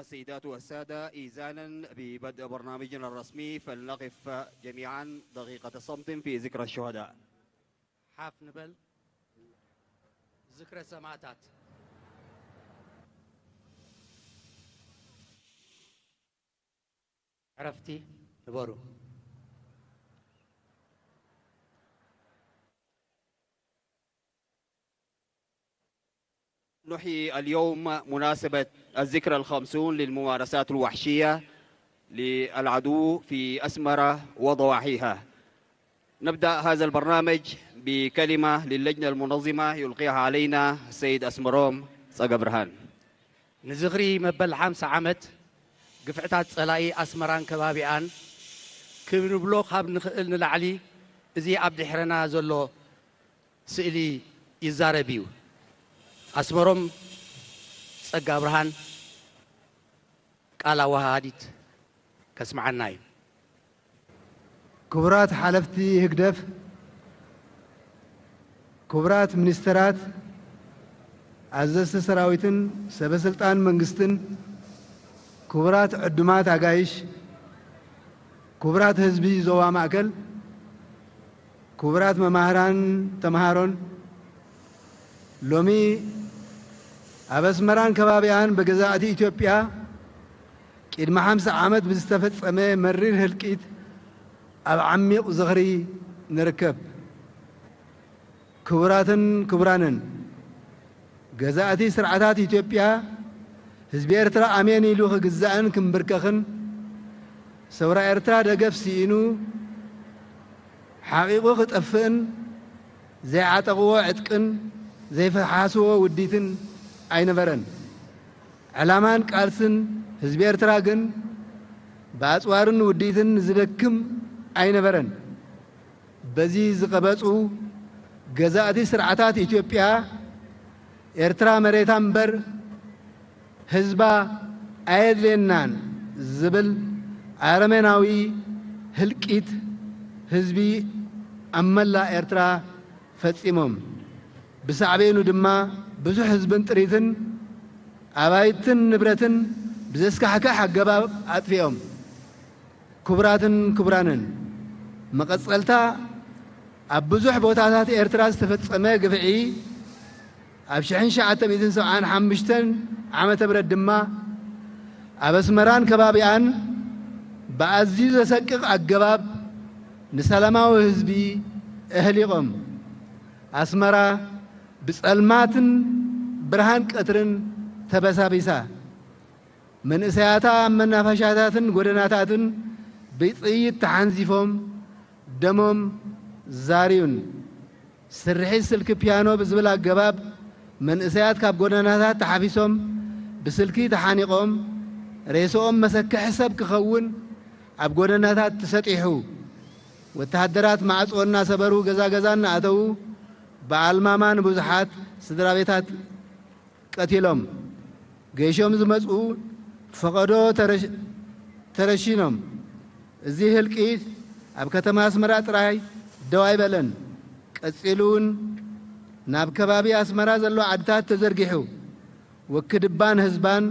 السيدات والسادة، إذانا ببدء برنامجنا الرسمي، فلنقف جميعا دقيقة صمت في ذكرى الشهداء. ሓፍ ንበል። ዝክረ ሰማእታት። ዕረፍቲ ንበሩ። نحيي اليوم مناسبة الذكرى الخمسون للممارسات الوحشية للعدو في أسمرة وضواحيها. نبدأ هذا البرنامج بكلمة للجنة المنظمة يلقيها علينا السيد أسمروم صقبرهان. ንዝኽሪ መበል ሓምሳ ዓመት ግፍዕታት ጸላኢ ኣስመራን ከባቢኣን ክንብሎ ካብ ንኽእል ንላዕሊ፣ እዚ ኣብ ድሕረና ዘሎ ስእሊ ይዛረብ እዩ። ኣስመሮም ጸጋብርሃን ቃል ኣወሃሃዲት ከስምዓና እዩ። ክቡራት ሓለፍቲ ህግደፍ፣ ክቡራት ሚኒስተራት፣ ኣዘዝቲ ሰራዊትን ሰበ ስልጣን መንግስትን፣ ክቡራት ዕዱማት ኣጋይሽ፣ ክቡራት ህዝቢ ዞባ ማእከል፣ ክቡራት መማህራን ተምሃሮን፣ ሎሚ ኣብ ኣስመራን ከባቢኣን ብገዛእቲ ኢትዮጵያ ቅድሚ ሓምሳ ዓመት ብዝተፈጸመ መሪር ህልቂት ኣብ ዓሚቕ ዝኽሪ ንርከብ። ክቡራትን ክቡራንን፣ ገዛእቲ ስርዓታት ኢትዮጵያ ህዝቢ ኤርትራ ኣሜን ኢሉ ክግዛእን ክምብርከኽን፣ ሰውራ ኤርትራ ደገፍ ስኢኑ ሓቒቑ ክጠፍእን ዘይዓጠቕዎ ዕጥቅን ዘይፈሓስዎ ውዲትን ኣይነበረን። ዕላማን ቃልስን ህዝቢ ኤርትራ ግን ብኣጽዋርን ውዲትን ዝደክም ኣይነበረን። በዚ ዝቐበጹ ገዛእቲ ስርዓታት ኢትዮጵያ፣ ኤርትራ መሬታ እምበር ህዝባ ኣየድልየናን ዝብል ኣረሜናዊ ህልቂት ህዝቢ ኣብ መላእ ኤርትራ ፈጺሞም። ብሳዕቤኑ ድማ ብዙሕ ህዝብን ጥሪትን ኣባይትን ንብረትን ብዘስካሕክሕ ኣገባብ ኣጥፊኦም። ክቡራትን ክቡራንን፣ መቐጸልታ ኣብ ብዙሕ ቦታታት ኤርትራ ዝተፈጸመ ግፍዒ፣ ኣብ ሽሕን ትሽዓተ ሚእትን ሰብዓን ሓሙሽተን ዓመተ ምህረት ድማ ኣብ ኣስመራን ከባቢኣን ብኣዝዩ ዘሰቅቕ ኣገባብ ንሰላማዊ ህዝቢ ኣህሊቖም። ኣስመራ ብጸልማትን ብርሃን ቀትርን ተበሳቢሳ። መንእሰያታ ኣብ መናፈሻታትን ጎደናታትን ብጥይት ተሓንዚፎም ደሞም ዛርዩን። ስርሒት ስልኪ ፒያኖ ብዝብል ኣገባብ መንእሰያት ካብ ጎደናታት ተሓፊሶም ብስልኪ ተሓኒቖም ሬስኦም መሰክሒ ሰብ ክኸውን ኣብ ጎደናታት ተሰጢሑ። ወተሃደራት ማዕጾ እናሰበሩ ገዛ ገዛ እናኣተዉ ብኣልማማ ንብዙሓት ስድራ ቤታት ቀቲሎም። ገይሾም ዝመጽኡ ፈቐዶ ተረሽ-፣ ተረሺኖም። እዚ ህልቂት ኣብ ከተማ ኣስመራ ጥራይ ደው ኣይበለን። ቀጺሉ እውን ናብ ከባቢ ኣስመራ ዘሎ ዓድታት ተዘርጊሑ። ወክድባን ህዝባን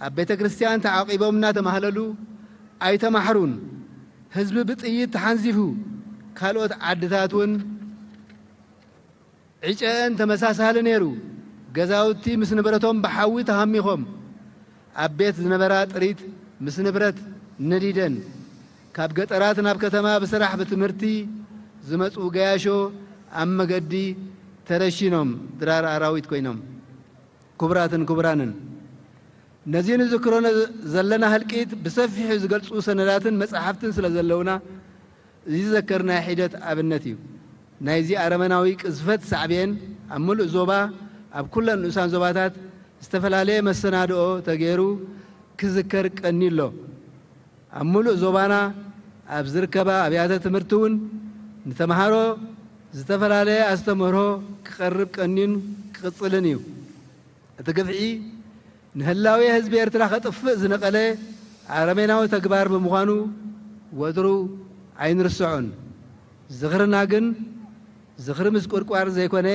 ኣብ ቤተ ክርስቲያን ተዓቂቦም እናተማህለሉ ኣይተማሕሩን። ህዝቢ ብጥይት ተሓንዚፉ። ካልኦት ዓድታት እውን ዕጨአን ተመሳሳሊ ነይሩ። ገዛውቲ ምስ ንብረቶም ብሓዊ ተሃሚኾም፣ ኣብ ቤት ዝነበራ ጥሪት ምስ ንብረት ነዲደን። ካብ ገጠራት ናብ ከተማ ብስራሕ ብትምህርቲ ዝመጹ ገያሾ ኣብ መገዲ ተረሺኖም ድራር ኣራዊት ኮይኖም። ክቡራትን ክቡራንን፣ ነዚ ንዝክሮ ነ-፣ ዘለና ህልቂት ብሰፊሑ ዝገልጹ ሰነዳትን መጻሕፍትን ስለ ዘለውና፣ እዚ ዝዘከርናዮ ሒደት ኣብነት እዩ። ናይዚ ኣረመናዊ ቅዝፈት ሳዕቤን ኣብ ምሉእ ዞባ፣ ኣብ ኩለን ንኡሳን ዞባታት ዝተፈላለየ መሰናድኦ ተገይሩ ክዝከር ቀንዩ ኣሎ። ኣብ ምሉእ ዞባና ኣብ ዝርከባ ኣብያተ ትምህርቲ እውን ንተምሃሮ ዝተፈላለየ ኣስተምህሮ ክቐርብ ቀንዩን ክቕጽልን እዩ። እቲ ግፍዒ ንህላዌ ህዝቢ ኤርትራ ከጥፍእ ዝነቐለ ኣረሜናዊ ተግባር ብምዃኑ ወትሩ ኣይንርስዖን። ዝኽርና ግን ዝኽሪ ምስቁርቋር ዘይኮነ፣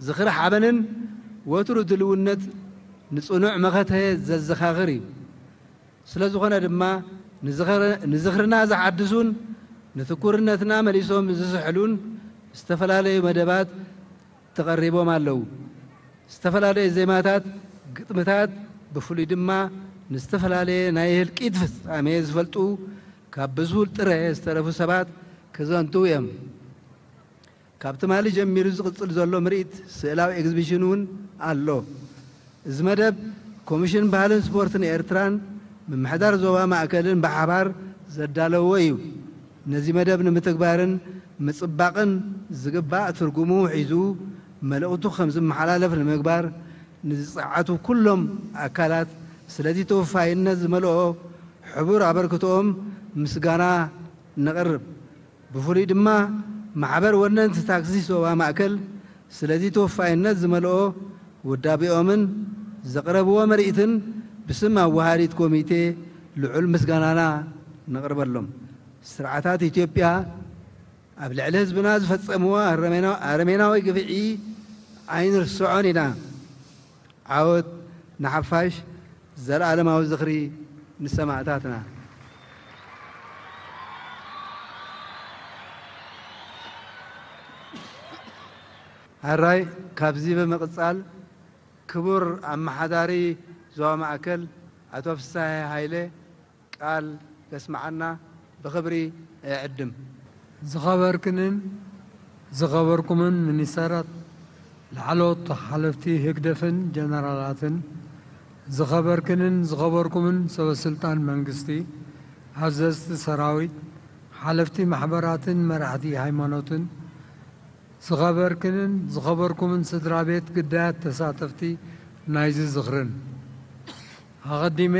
ዝኽሪ ሓበንን ወትሩ ድልውነት ንጽኑዕ መኸተ ዘዘኻኽር እዩ። ስለ ዝኾነ ድማ ንዝኽር-፣ ንዝኽርና ዝሓድሱን ንትኩርነትና መሊሶም ዝስሕሉን ዝተፈላለዩ መደባት ተቐሪቦም ኣለዉ። ዝተፈላለዩ ዜማታት፣ ግጥምታት፣ ብፍሉይ ድማ ንዝተፈላለየ ናይ ህልቂት ፍጻሜ ዝፈልጡ ካብ ብሱል ጥረ ዝተረፉ ሰባት ክዘንትዉ እዮም። ካብ ትማሊ ጀሚሩ ዝቕጽል ዘሎ ምርኢት ስእላዊ ኤግዚቢሽን እውን ኣሎ። እዚ መደብ ኮሚሽን ባህልን ስፖርትን ኤርትራን ምምሕዳር ዞባ ማእከልን ብሓባር ዘዳለዎ እዩ። ነዚ መደብ ንምትግባርን ምጽባቕን ዝግባእ ትርጉሙ ሒዙ መልእኽቱ ከም ዝመሓላለፍ ንምግባር ንዝጸዓቱ ኩሎም ኣካላት ስለዚ ተወፋይነት ዝመልኦ ሕቡር ኣበርክቶኦም ምስጋና ነቕርብ። ብፍሉይ ድማ ማሕበር ወነንቲ ታክሲ ዞባ ማእከል ስለዚ ተወፋይነት ዝመልኦ ውዳቤኦምን ዘቕረብዎ ምርኢትን ብስም ኣወሃዲት ኮሚቴ ልዑል ምስጋናና ነቕርበሎም። ስርዓታት ኢትዮጵያ ኣብ ልዕሊ ህዝብና ዝፈጸምዎ ኣረሜና-፣ ኣረሜናዊ ግፍዒ ኣይንርስዖን ኢና። ዓወት ንሓፋሽ፣ ዘለኣለማዊ ዝኽሪ ንሰማእታትና። ሕራይ፣ ካብዚ ብምቕጻል ክቡር ኣመሓዳሪ ዞባ ማእከል ኣቶ ፍስሃየ ሃይለ ቃል ከስምዓና ብኽብሪ እዕድም። ዝኸበርክንን ዝኸበርኩምን ሚኒስተራት፣ ላዕለዎት ሓለፍቲ ህግደፍን ጀነራላትን፣ ዝኸበርክንን ዝኸበርኩምን ሰበ ስልጣን መንግስቲ፣ ኣዘዝቲ ሰራዊት፣ ሓለፍቲ ማሕበራትን መራሕቲ ሃይማኖትን፣ ዝኸበርክንን ዝኸበርኩምን ስድራ ቤት ግዳያት ተሳተፍቲ ናይዚ ዝኽርን፣ ኣቐዲመ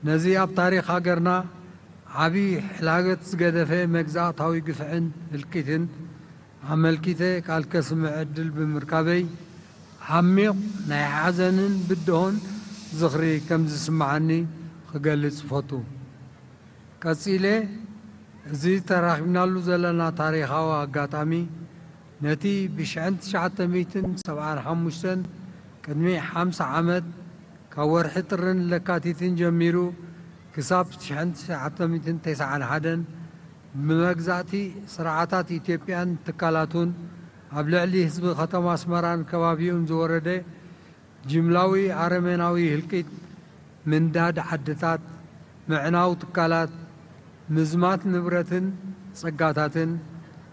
ነዚ ኣብ ታሪኽ ሃገርና ዓቢ ሕላገት ዝገደፈ መግዛእታዊ ግፍዕን ህልቂትን ኣመልኪተ ቃል ከስምዕ ዕድል ብምርካበይ ዓሚቕ ናይ ሓዘንን ብድሆን ዝኽሪ ከም ዝስምዓኒ ክገልጽ እፈቱ። ቀጺለ፣ እዚ ተራኺብናሉ ዘለና ታሪኻዊ ኣጋጣሚ፣ ነቲ ብሽሕን ትሽዓተ ሚእትን ሰብዓን ሓሙሽተን ቅድሚ ሓምሳ ዓመት ካብ ወርሒ ጥርን ለካቲትን ጀሚሩ ክሳብ ሽሕን ትሽዓተ ሚእትን ተስዓን ሓደን ብመግዛእቲ ስርዓታት ኢትዮጵያን ትካላቱን ኣብ ልዕሊ ህዝቢ ከተማ ኣስመራን ከባቢኡን ዝወረደ ጅምላዊ ኣረሜናዊ ህልቂት፣ ምንዳድ ዓድታት፣ ምዕናው ትካላት፣ ምዝማት ንብረትን ጸጋታትን፣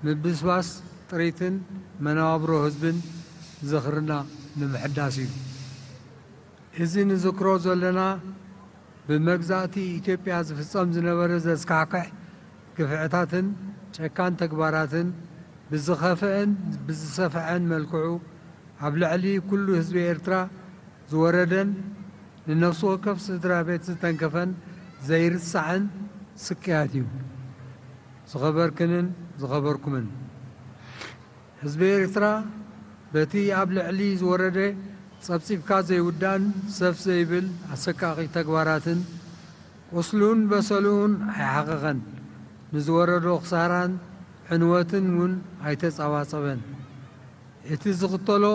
ምብስባስ ጥሪትን መነባብሮ ህዝብን ዝኽርና ንምሕዳስ እዩ። እዚ ንዝክሮ ዘለና ብመግዛእቲ ኢትዮጵያ ዝፍጸም ዝነበረ ዘስካሕክሕ ግፍዕታትን ጨካን ተግባራትን ብዝኸፍአን ብዝሰፍሐን መልክዑ ኣብ ልዕሊ ኩሉ ህዝቢ ኤርትራ ዝወረደን ንነፍሲ ወከፍ ስድራ ቤት ዝተንከፈን ዘይርሳዕን ስቅያት እዩ። ዝኸበርክንን ዝኸበርኩምን ህዝቢ ኤርትራ በቲ ኣብ ልዕሊ ዝወረደ ጸብጺብካ ዘይውዳእን ሰፍ ዘይብል ኣሰቃቒ ተግባራትን ቁስሉን በሰልኡን ኣይሓቐቐን። ንዝወረዶ ክሳራን ዕንወትን እውን ኣይተጸባጸበን። እቲ ዝኽተሎ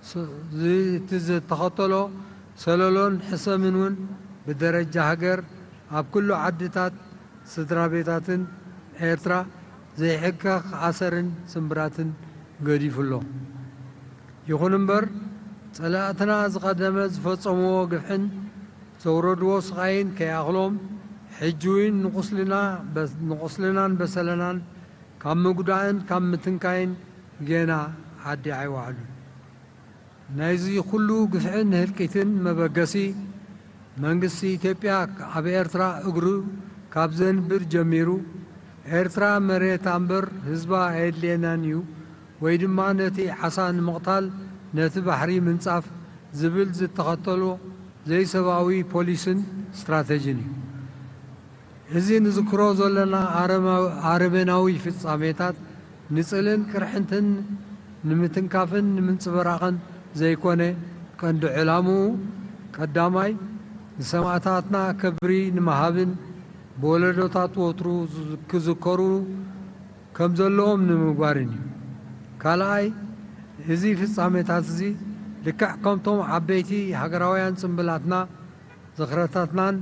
ስ-፣ ዝ-፣ እቲ ዝተኸተሎ ሰለሎን ሕሰምን እውን ብደረጃ ሃገር ኣብ ኩሉ ዓድታት ስድራ ቤታትን ኤርትራ ዘይሕከኽ ኣሰርን ስምብራትን ገዲፉ ኣሎ። ይኹን እምበር፣ ጸላእትና ዝቐደመ ዝፈጸምዎ ግፍዕን ዘውረድዎ ስቓይን ከይኣኽሎም፣ ሕጂ እውን ንቁስልና በ-፣ ንቁስልናን በሰለናን ካብ ምጉዳእን ካብ ምትንካይን ጌና ዓዲ ኣይወዓሉን። ናይዚ ኩሉ ግፍዕን ህልቂትን መበገሲ፣ መንግስቲ ኢትዮጵያ ኣብ ኤርትራ እግሩ ካብ ዘንብር ጀሚሩ፣ ኤርትራ መሬታ እምበር ህዝባ ኣየድልየናን እዩ፣ ወይ ድማ ነቲ ዓሳ ንምቕታል ነቲ ባሕሪ ምንጻፍ ዝብል ዝተኸተሎ ዘይሰብኣዊ ፖሊስን ስትራተጂን እዩ። እዚ ንዝክሮ ዘለና ኣረማ-፣ ኣረሜናዊ ፍጻሜታት ንጽልን ቅርሕንትን ንምትንካፍን ንምንጽብራቕን ዘይኮነ፣ ቀንዲ ዕላምኡ ቀዳማይ ንሰማእታትና ክብሪ ንምሃብን ብወለዶታት ወትሩ ዝዝ-፣ ክዝከሩ ከም ዘለዎም ንምግባርን እዩ። ካልኣይ፣ እዚ ፍጻሜታት እዚ ልክዕ ከምቶም ዓበይቲ ሃገራውያን ጽምብላትና፣ ዝኽረታትናን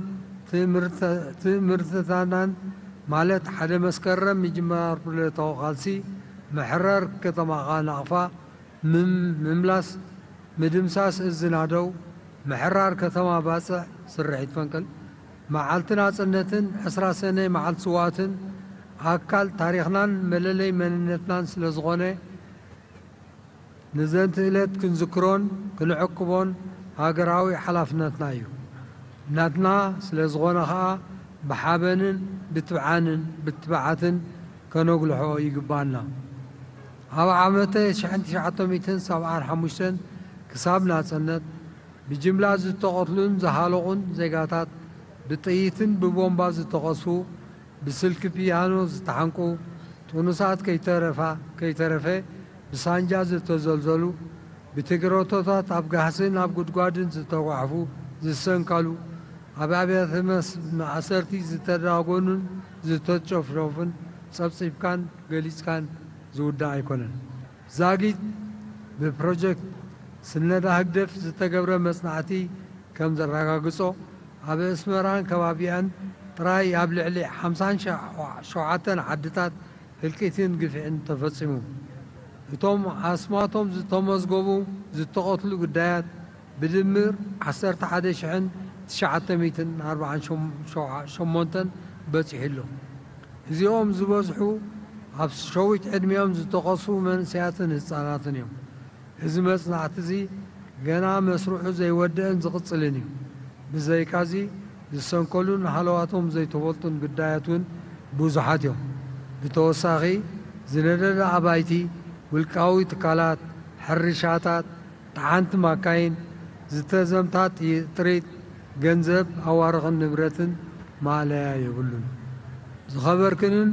ትእምርተ-፣ ትእምርትታትናን፣ ማለት ሓደ መስከረም ምጅማር ብረታዊ ቃልሲ፣ ምሕራር ከተማኻ ናቕፋ፣ ምም-፣ ምምላስ፣ ምድምሳስ እዝ ናደው፣ ምሕራር ከተማ ባጽዕ፣ ስርሒት ፈንቅል፣ መዓልቲ ናጽነትን ዕስራ ሰነ መዓልቲ ስዋእትን ኣካል ታሪኽናን መለለይ መንነትናን ስለ ዝኾነ፣ ንዘንቲ ዕለት ክንዝክሮን ክንዕቅቦን ሃገራዊ ሓላፍነትና እዩ። ናትና ስለ ዝኾነ ኸኣ ብሓበንን ብትብዓንን ብትብዓትን ከነጉልሖ ይግባና። ኣብ ዓመተ ሽሕን ትሽዓተ ሚእትን ሰብዓን ሓሙሽተን ክሳብ ናጽነት ብጅምላ ዝተቐትሉን ዝሃለቑን ዜጋታት፣ ብጥይትን ብቦምባ ዝተቐስፉ፣ ብስልኪ ፒያኖ ዝተሓንቁ፣ ጥኑሳት ከይተረፋ-፣ ከይተረፈ ብሳንጃ ዝተዘልዘሉ፣ ብትግረቶታት ኣብ ጋህስን ኣብ ጉድጓድን ዝተጓሕፉ፣ ዝሰንከሉ፣ ኣብ ኣብያተ መስ-፣ ማእሰርቲ ዝተዳጎኑን ዝተጨፍጨፉን ጸብጺብካን ገሊጽካን ዝውዳእ ኣይኮነን። ዛጊት ብፕሮጀክት ስነዳ ህግደፍ ዝተገብረ መጽናዕቲ ከም ዘረጋግጾ፣ ኣብ ኣስመራን ከባቢኣን ጥራይ ኣብ ልዕሊ ሓምሳን ሸውዓተን ዓድታት ህልቂትን ግፍዕን ተፈጺሙ። እቶም ኣስማቶም ዝተመዝገቡ ዝተቐትሉ ግዳያት ብድምር ዓሰርተ ሓደ ሽሕን ትሽዓተ ሚእትን ኣርባዓን ሸሞንተን በጺሑ ኣሎ። እዚኦም ዝበዝሑ ኣብ ሸዊት ዕድሚኦም ዝተቐሱ መንእሰያትን ህጻናትን እዮም። እዚ መጽናዕቲ እዚ ገና መስርሑ ዘይወደአን ዝቕጽልን እዩ። ብዘይካዚ ዝሰንከሉን ሃለዋቶም ዘይተፈልጡን ግዳያት እውን ብዙሓት እዮም። ብተወሳኺ ዝነደዳ ኣባይቲ፣ ውልቃዊ ትካላት፣ ሕርሻታት፣ ጠሓንቲ ማካይን፣ ዝተዘምታ ጥይ-፣ ጥሪት፣ ገንዘብ፣ ኣዋርቕን ንብረትን ማእለያ የብሉን። ዝኸበርክንን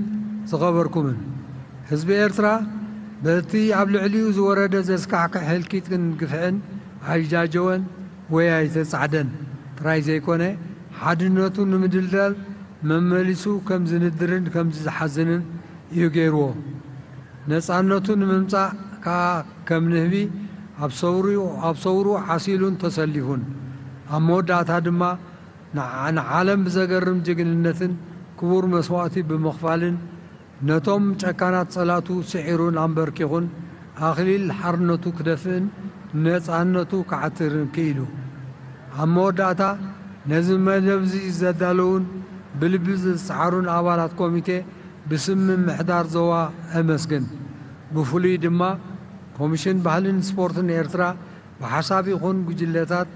ዝኸበርኩምን ህዝቢ ኤርትራ፣ በቲ ኣብ ልዕሊኡ ዝወረደ ዘስካሕክሕ ህልቂትን ግፍዕን ኣይጃጀወን ወይ ኣይተጻዕደን ጥራይ ዘይኮነ፣ ሓድነቱ ንምድልዳል መመሊሱ ከም ዝንድርን ከም ዝሓዝንን እዩ ገይርዎ። ነጻነቱ ንምምጻእ ከኣ ከም ንህቢ ኣብ ሰውሩ-፣ ኣብ ሰውሩ ዓሲሉን ተሰሊፉን፣ ኣብ መወዳእታ ድማ ንዓ-፣ ንዓለም ብዘገርም ጅግንነትን ክቡር መስዋእቲ ብምኽፋልን፣ ነቶም ጨካናት ጸላቱ ስዒሩን ኣንበርኪኹን፣ ኣኽሊል ሓርነቱ ክደፍእን ነጻነቱ ክዓትርን ክኢሉ። ኣብ መወዳእታ፣ ነዚ መደብ እዚ ዘዳለዉን ብልቢ ዝጸዓሩን ኣባላት ኮሚቴ ብስም ምምሕዳር ዞባ እመስግን። ብፍሉይ ድማ፣ ኮሚሽን ባህልን ስፖርትን ኤርትራ ብሓሳብ ይኹን ጉጅለታት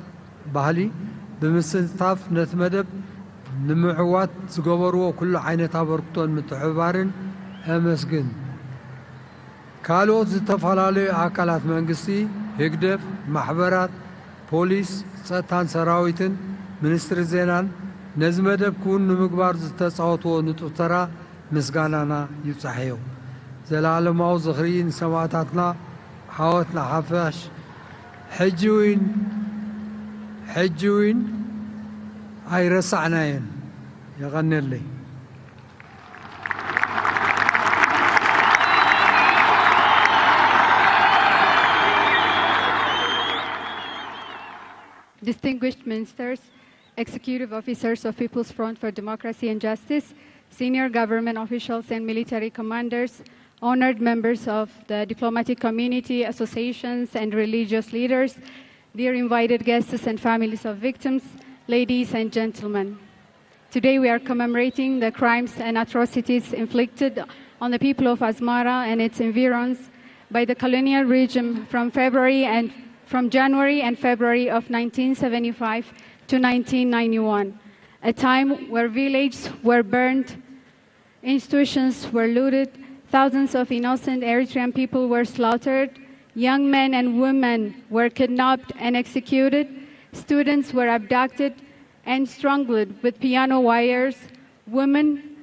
ባህሊ ብምስታፍ ነቲ መደብ ንምዕዋት ዝገበርዎ ኩሉ ዓይነት ኣበርክቶን ምትሕብባርን እመስግን። ካልኦት ዝተፈላለዩ ኣካላት መንግስቲ፣ ህግደፍ፣ ማሕበራት፣ ፖሊስ፣ ጸጥታን ሰራዊትን፣ ሚኒስትሪ ዜናን ነዚ መደብ ክውን ንምግባር ዝተጻወትዎ ንጡፍ ተራ ምስጋናና ይብጻሕዮ። ዘላለማዊ ዝኽሪ ንሰማእታትና፣ ዓወት ንሓፋሽ። ሕጂ እውን፣ ሕጂ እውን ኣይረሳዕናዮን። የቐንየለይ። Distinguished ministers, executive officers of People's Front for Democracy and Justice, senior government officials and military commanders, honored members of the diplomatic community, associations, and religious leaders, dear invited guests and families of victims, ladies and gentlemen. Today we are commemorating the crimes and atrocities inflicted on the people of Asmara and its environs by the colonial regime from February and from January and February of nineteen seventy-five to nineteen ninety-one, a time where villages were burned, institutions were looted, thousands of innocent Eritrean people were slaughtered, young men and women were kidnapped and executed, students were abducted and strangled with piano wires, women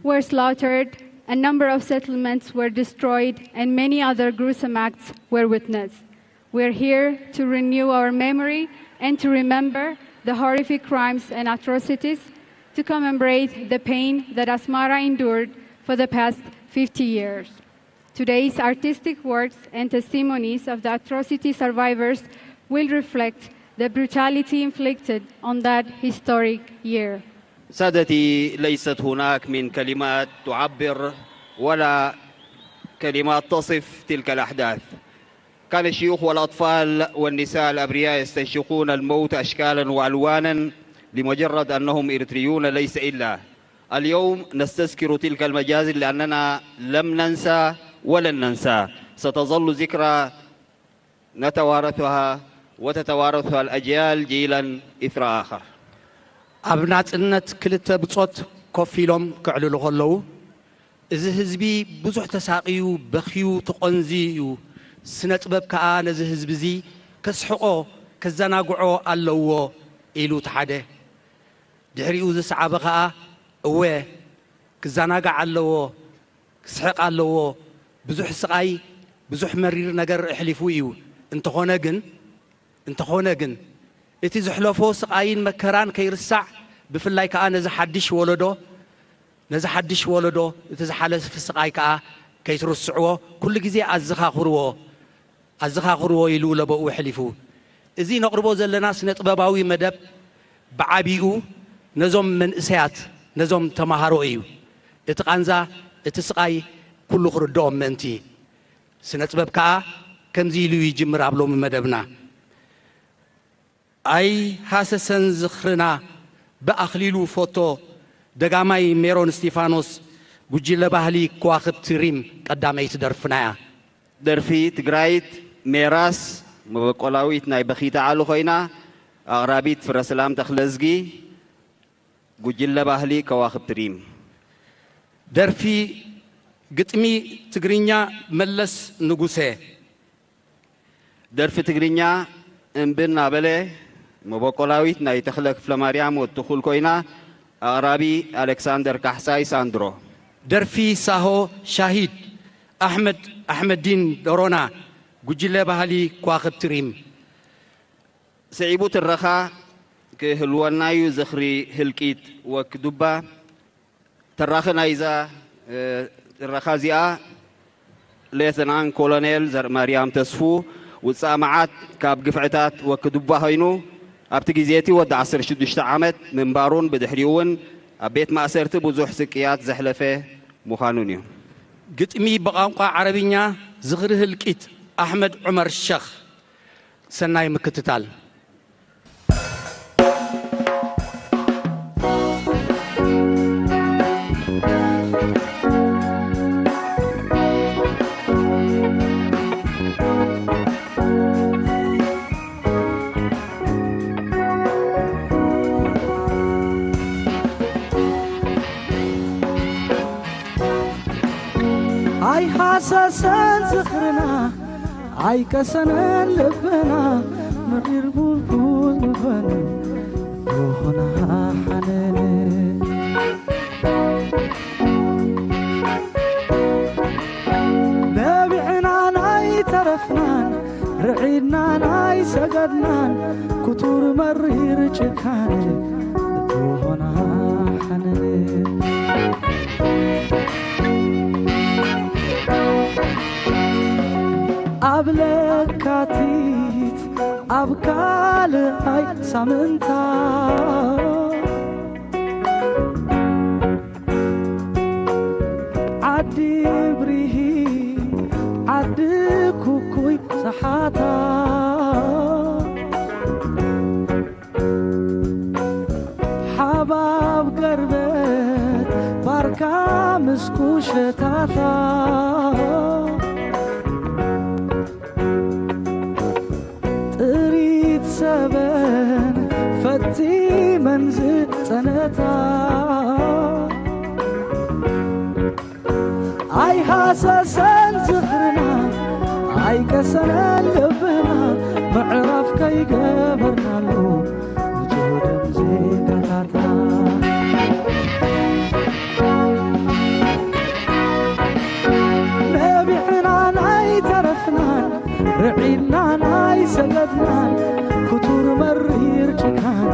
were slaughtered, a number of settlements were destroyed, and many other gruesome acts were witnessed. We're here to renew our memory and to remember the horrific crimes and atrocities, to commemorate the pain that Asmara endured for the past fifty years. Today's artistic works and testimonies of the atrocity survivors will reflect the brutality inflicted on that historic year. سادتي، ليست هناك من كلمات تعبر ولا كلمات تصف تلك الأحداث. كان الشيوخ والأطفال والنساء الأبرياء يستنشقون الموت أشكالا وألوانا لمجرد أنهم إريتريون ليس إلا. اليوم نستذكر تلك المجازر لأننا لم ننسى ولن ننسى. ستظل ذكرى نتوارثها وتتوارثها الأجيال جيلا إثر آخر. ኣብ ናጽነት ክልተ ብጾት ኮፍ ኢሎም ክዕልሉ ከለዉ፣ እዚ ህዝቢ ብዙሕ ተሳቕዩ፣ በኽዩ፣ ተቖንዝዩ እዩ። ስነ ጥበብ ከኣ ነዚ ህዝቢ እዚ ከስሕቖ፣ ከዘናግዖ ኣለዎ ኢሉ እቲ ሓደ። ድሕሪኡ ዝሰዓበ ከኣ እወ ክዘናጋዕ ኣለዎ፣ ክስሕቕ ኣለዎ፣ ብዙሕ ስቓይ፣ ብዙሕ መሪር ነገር ኣሕሊፉ እዩ። እንተኾነ ግን እንተኾነ ግን እቲ ዘሕለፎ ስቓይን መከራን ከይርሳዕ፣ ብፍላይ ከኣ ነዚ ሓድሽ ወለዶ ነዚ ሓድሽ ወለዶ እቲ ዝሓለፈ ስቓይ ከኣ ከይትርስዕዎ ኩሉ ግዜ ኣዘኻኽርዎ ኣዘኻኽርዎ ኢሉ ለበኡ ኣሕሊፉ። እዚ ነቕርቦ ዘለና ስነ ጥበባዊ መደብ ብዓቢኡ ነዞም መንእሰያት ነዞም ተማሃሮ እዩ። እቲ ቃንዛ እቲ ስቓይ ኩሉ ክርድኦም ምእንቲ። ስነ ጥበብ ከኣ ከምዚ ኢሉ ይጅምር ኣብ ሎሚ መደብና። ኣይሃሰሰን ዝኽርና ብኣኽሊሉ ፎቶ ደጋማይ ሜሮን እስቲፋኖስ ጉጅለ ባህሊ ከዋኽብቲ ሪም ቀዳመይቲ ደርፍና እያ። ደርፊ ትግራይት ሜራስ መበቆላዊት ናይ በኺተ ዓሊ ኮይና ኣቕራቢት ፍረሰላም ተኽለዝጊ ጉጅለ ባህሊ ከዋኽብቲ ሪም። ደርፊ ግጥሚ ትግርኛ መለስ ንጉሴ። ደርፊ ትግርኛ እምቢ እናበለ መበቆላዊት ናይ ተኽለ ክፍለማርያም ወዲ ትኹል ኮይና ኣቕራቢ ኣሌክሳንደር ካሕሳይ ሳንድሮ። ደርፊ ሳሆ ሻሂድ ኣሕመድ ኣሕመዲን ዶሮና ጉጅለ ባህሊ ከዋኽብቲ ሪም። ስዒቡ ትረኻ ክህልወና እዩ ዝኽሪ ህልቂት ወክዱባ። ተራኺ ናይዛ ትረኻ እዚኣ ሌተናን ኮሎኔል ዘርእማርያም ተስፉ ውፃእ መዓት ካብ ግፍዕታት ወክዱባ ኮይኑ ኣብቲ ግዜ እቲ ወዲ ዓሰርተ ሽዱሽተ ዓመት ምንባሩን ብድሕሪኡ እውን ኣብ ቤት ማእሰርቲ ብዙሕ ስቅያት ዘሕለፈ ምዃኑን እዩ። ግጥሚ ብቋንቋ ዓረብኛ ዝኽሪ ህልቂት ኣሕመድ ዑመር ሸኽ። ሰናይ ምክትታል። ኣይሃሰሰን ዝኽርና ኣይቀሰነን ልብና ምዒር ቡልቡል ዝኾነ ዝኾና ሓነነ ነቢዕናን ኣይተረፍናን ርዒድናን ኣይሰገድናን ክቱር መሪር ጭካነ ዝኾና ሓነነ ኣብ ለካቲት ኣብ ካልኣይ ሳምንታ ዓዲ ብሪሂ ዓዲ ኩኩይ ሰሓታ ሓባብ ገርበት ባርካ ምስ ኩሸታታ ጥሪት ሰበን ፈጺመን ዝጸነታ ኣይሃሰሰን ዝኽርና ኣይቀሰነን ልብና ምዕራፍ ከይገበርናሉ ንጹህ ደም ዜጋታትና ነቢዕናን ኣይተረፍናን ርዒድናን ኣይሰገድናን ክቱር መሪር ጭካነ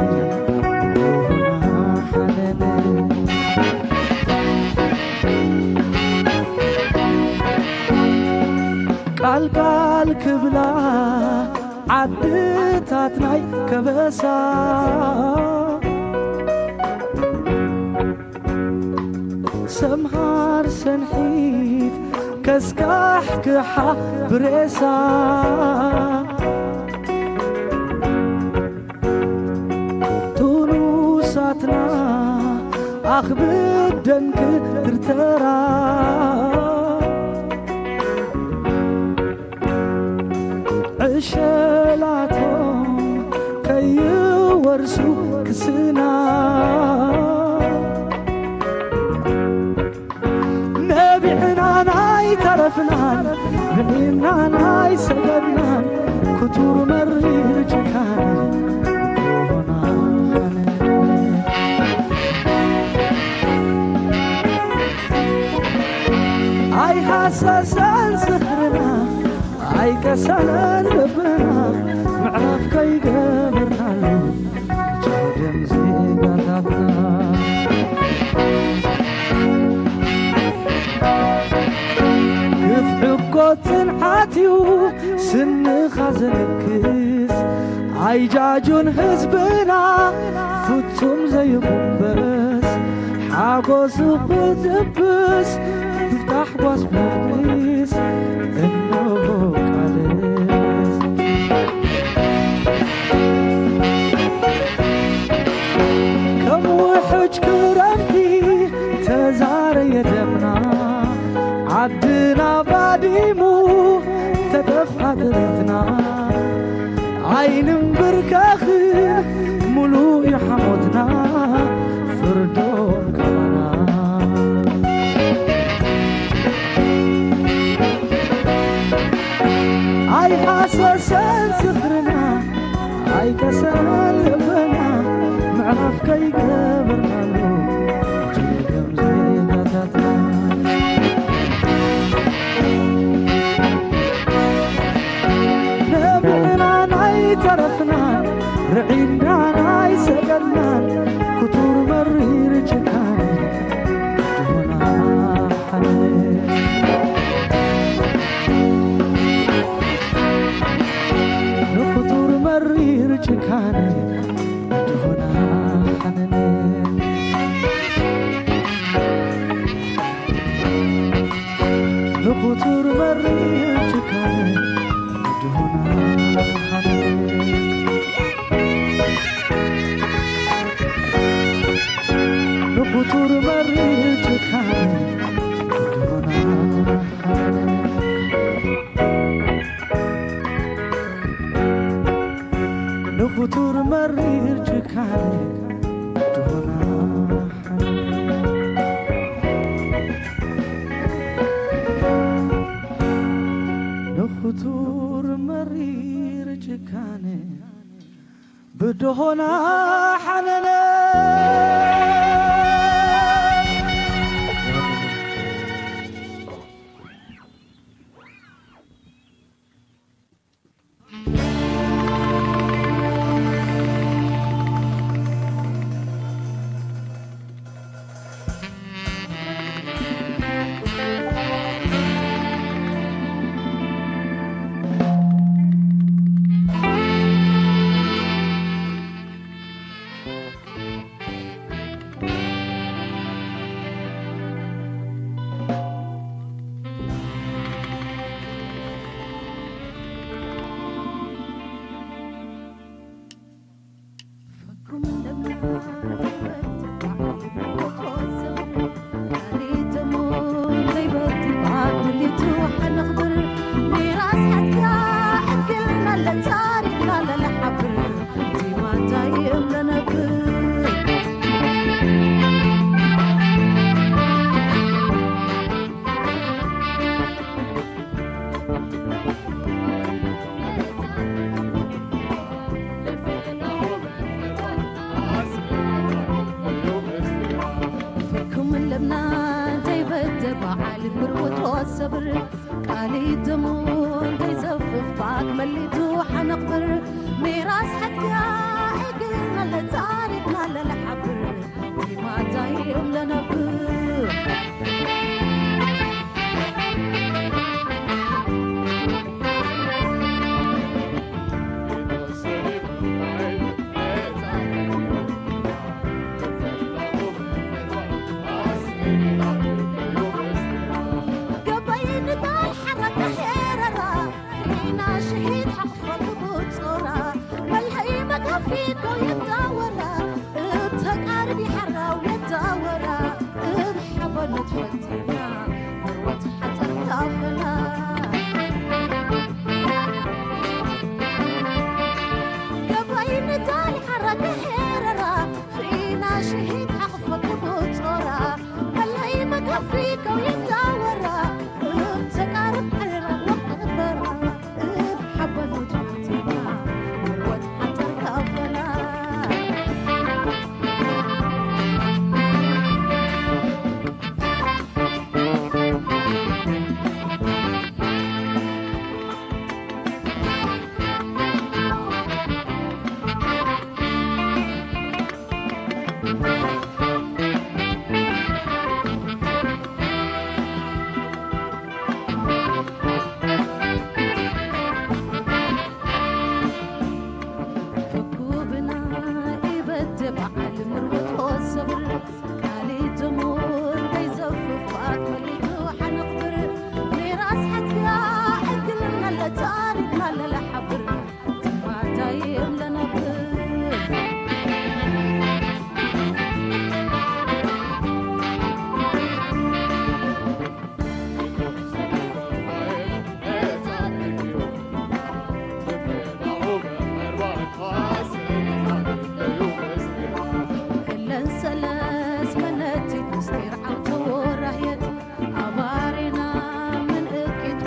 ቃል ቃል ክብላ ዓድታት ናይ ከበሳ ሰምሃር ሰንሒት ከስካሕክሓ ብሬሳ ቱኑሳትና ኣኽብደን ክትርተራ ዕሸላቶም ከይወርሱ ክስና ነቢዕናን ኣይተረፍናን ብዒናን ኣይሰገድናን ክቱር መሪር ጭካነ ኣይሃሰሰን ዝኽርና ኣይቀሰነን ልብና ምዕራፍ ከይገበርናሉ ጸገም ዜጋታትና ግፍዒ እኮ ጽንዓት እዩ ስንኻ ዘነክስ ኣይጃጁን ህዝብና ፍጹም ዘይኹንበስ ሓጎሱ ክድብስ ብታሕጓስ ብርግስ እንሆ ቃልስ ከም ውሕጅ ክረምቲ ተዛረየ ደምና ዓድና ባዲሙ ተጠፍኣ ጥሪትና ኣይንንብርከኽን ሙሉእ እዩ ሓሞትና ፍርዶም ከማና ኣይሃሰሰን ዝኽርና ኣይቀሰን ልብና ምዕራፍ ከይገበርናሉ ጀገም ዜጋታትና ነብዕናን ኣይተረፍናን ርዒናን ኣይሰገድናን ክቱር መሪር ጭካነ ድሆና ሓነ ንክቱር መሪር ጭካነ ድሆና ሓነ ንክቱር መሪር ጭካነ ድሆና ሓነ ንክቱር መሪር ጭካነ ድሆና ሓነ ንክቱር መሪር ጭካነ ድሆና ሓነ ንክቱር መሪር ጭካነ ብድሆና ሓነነ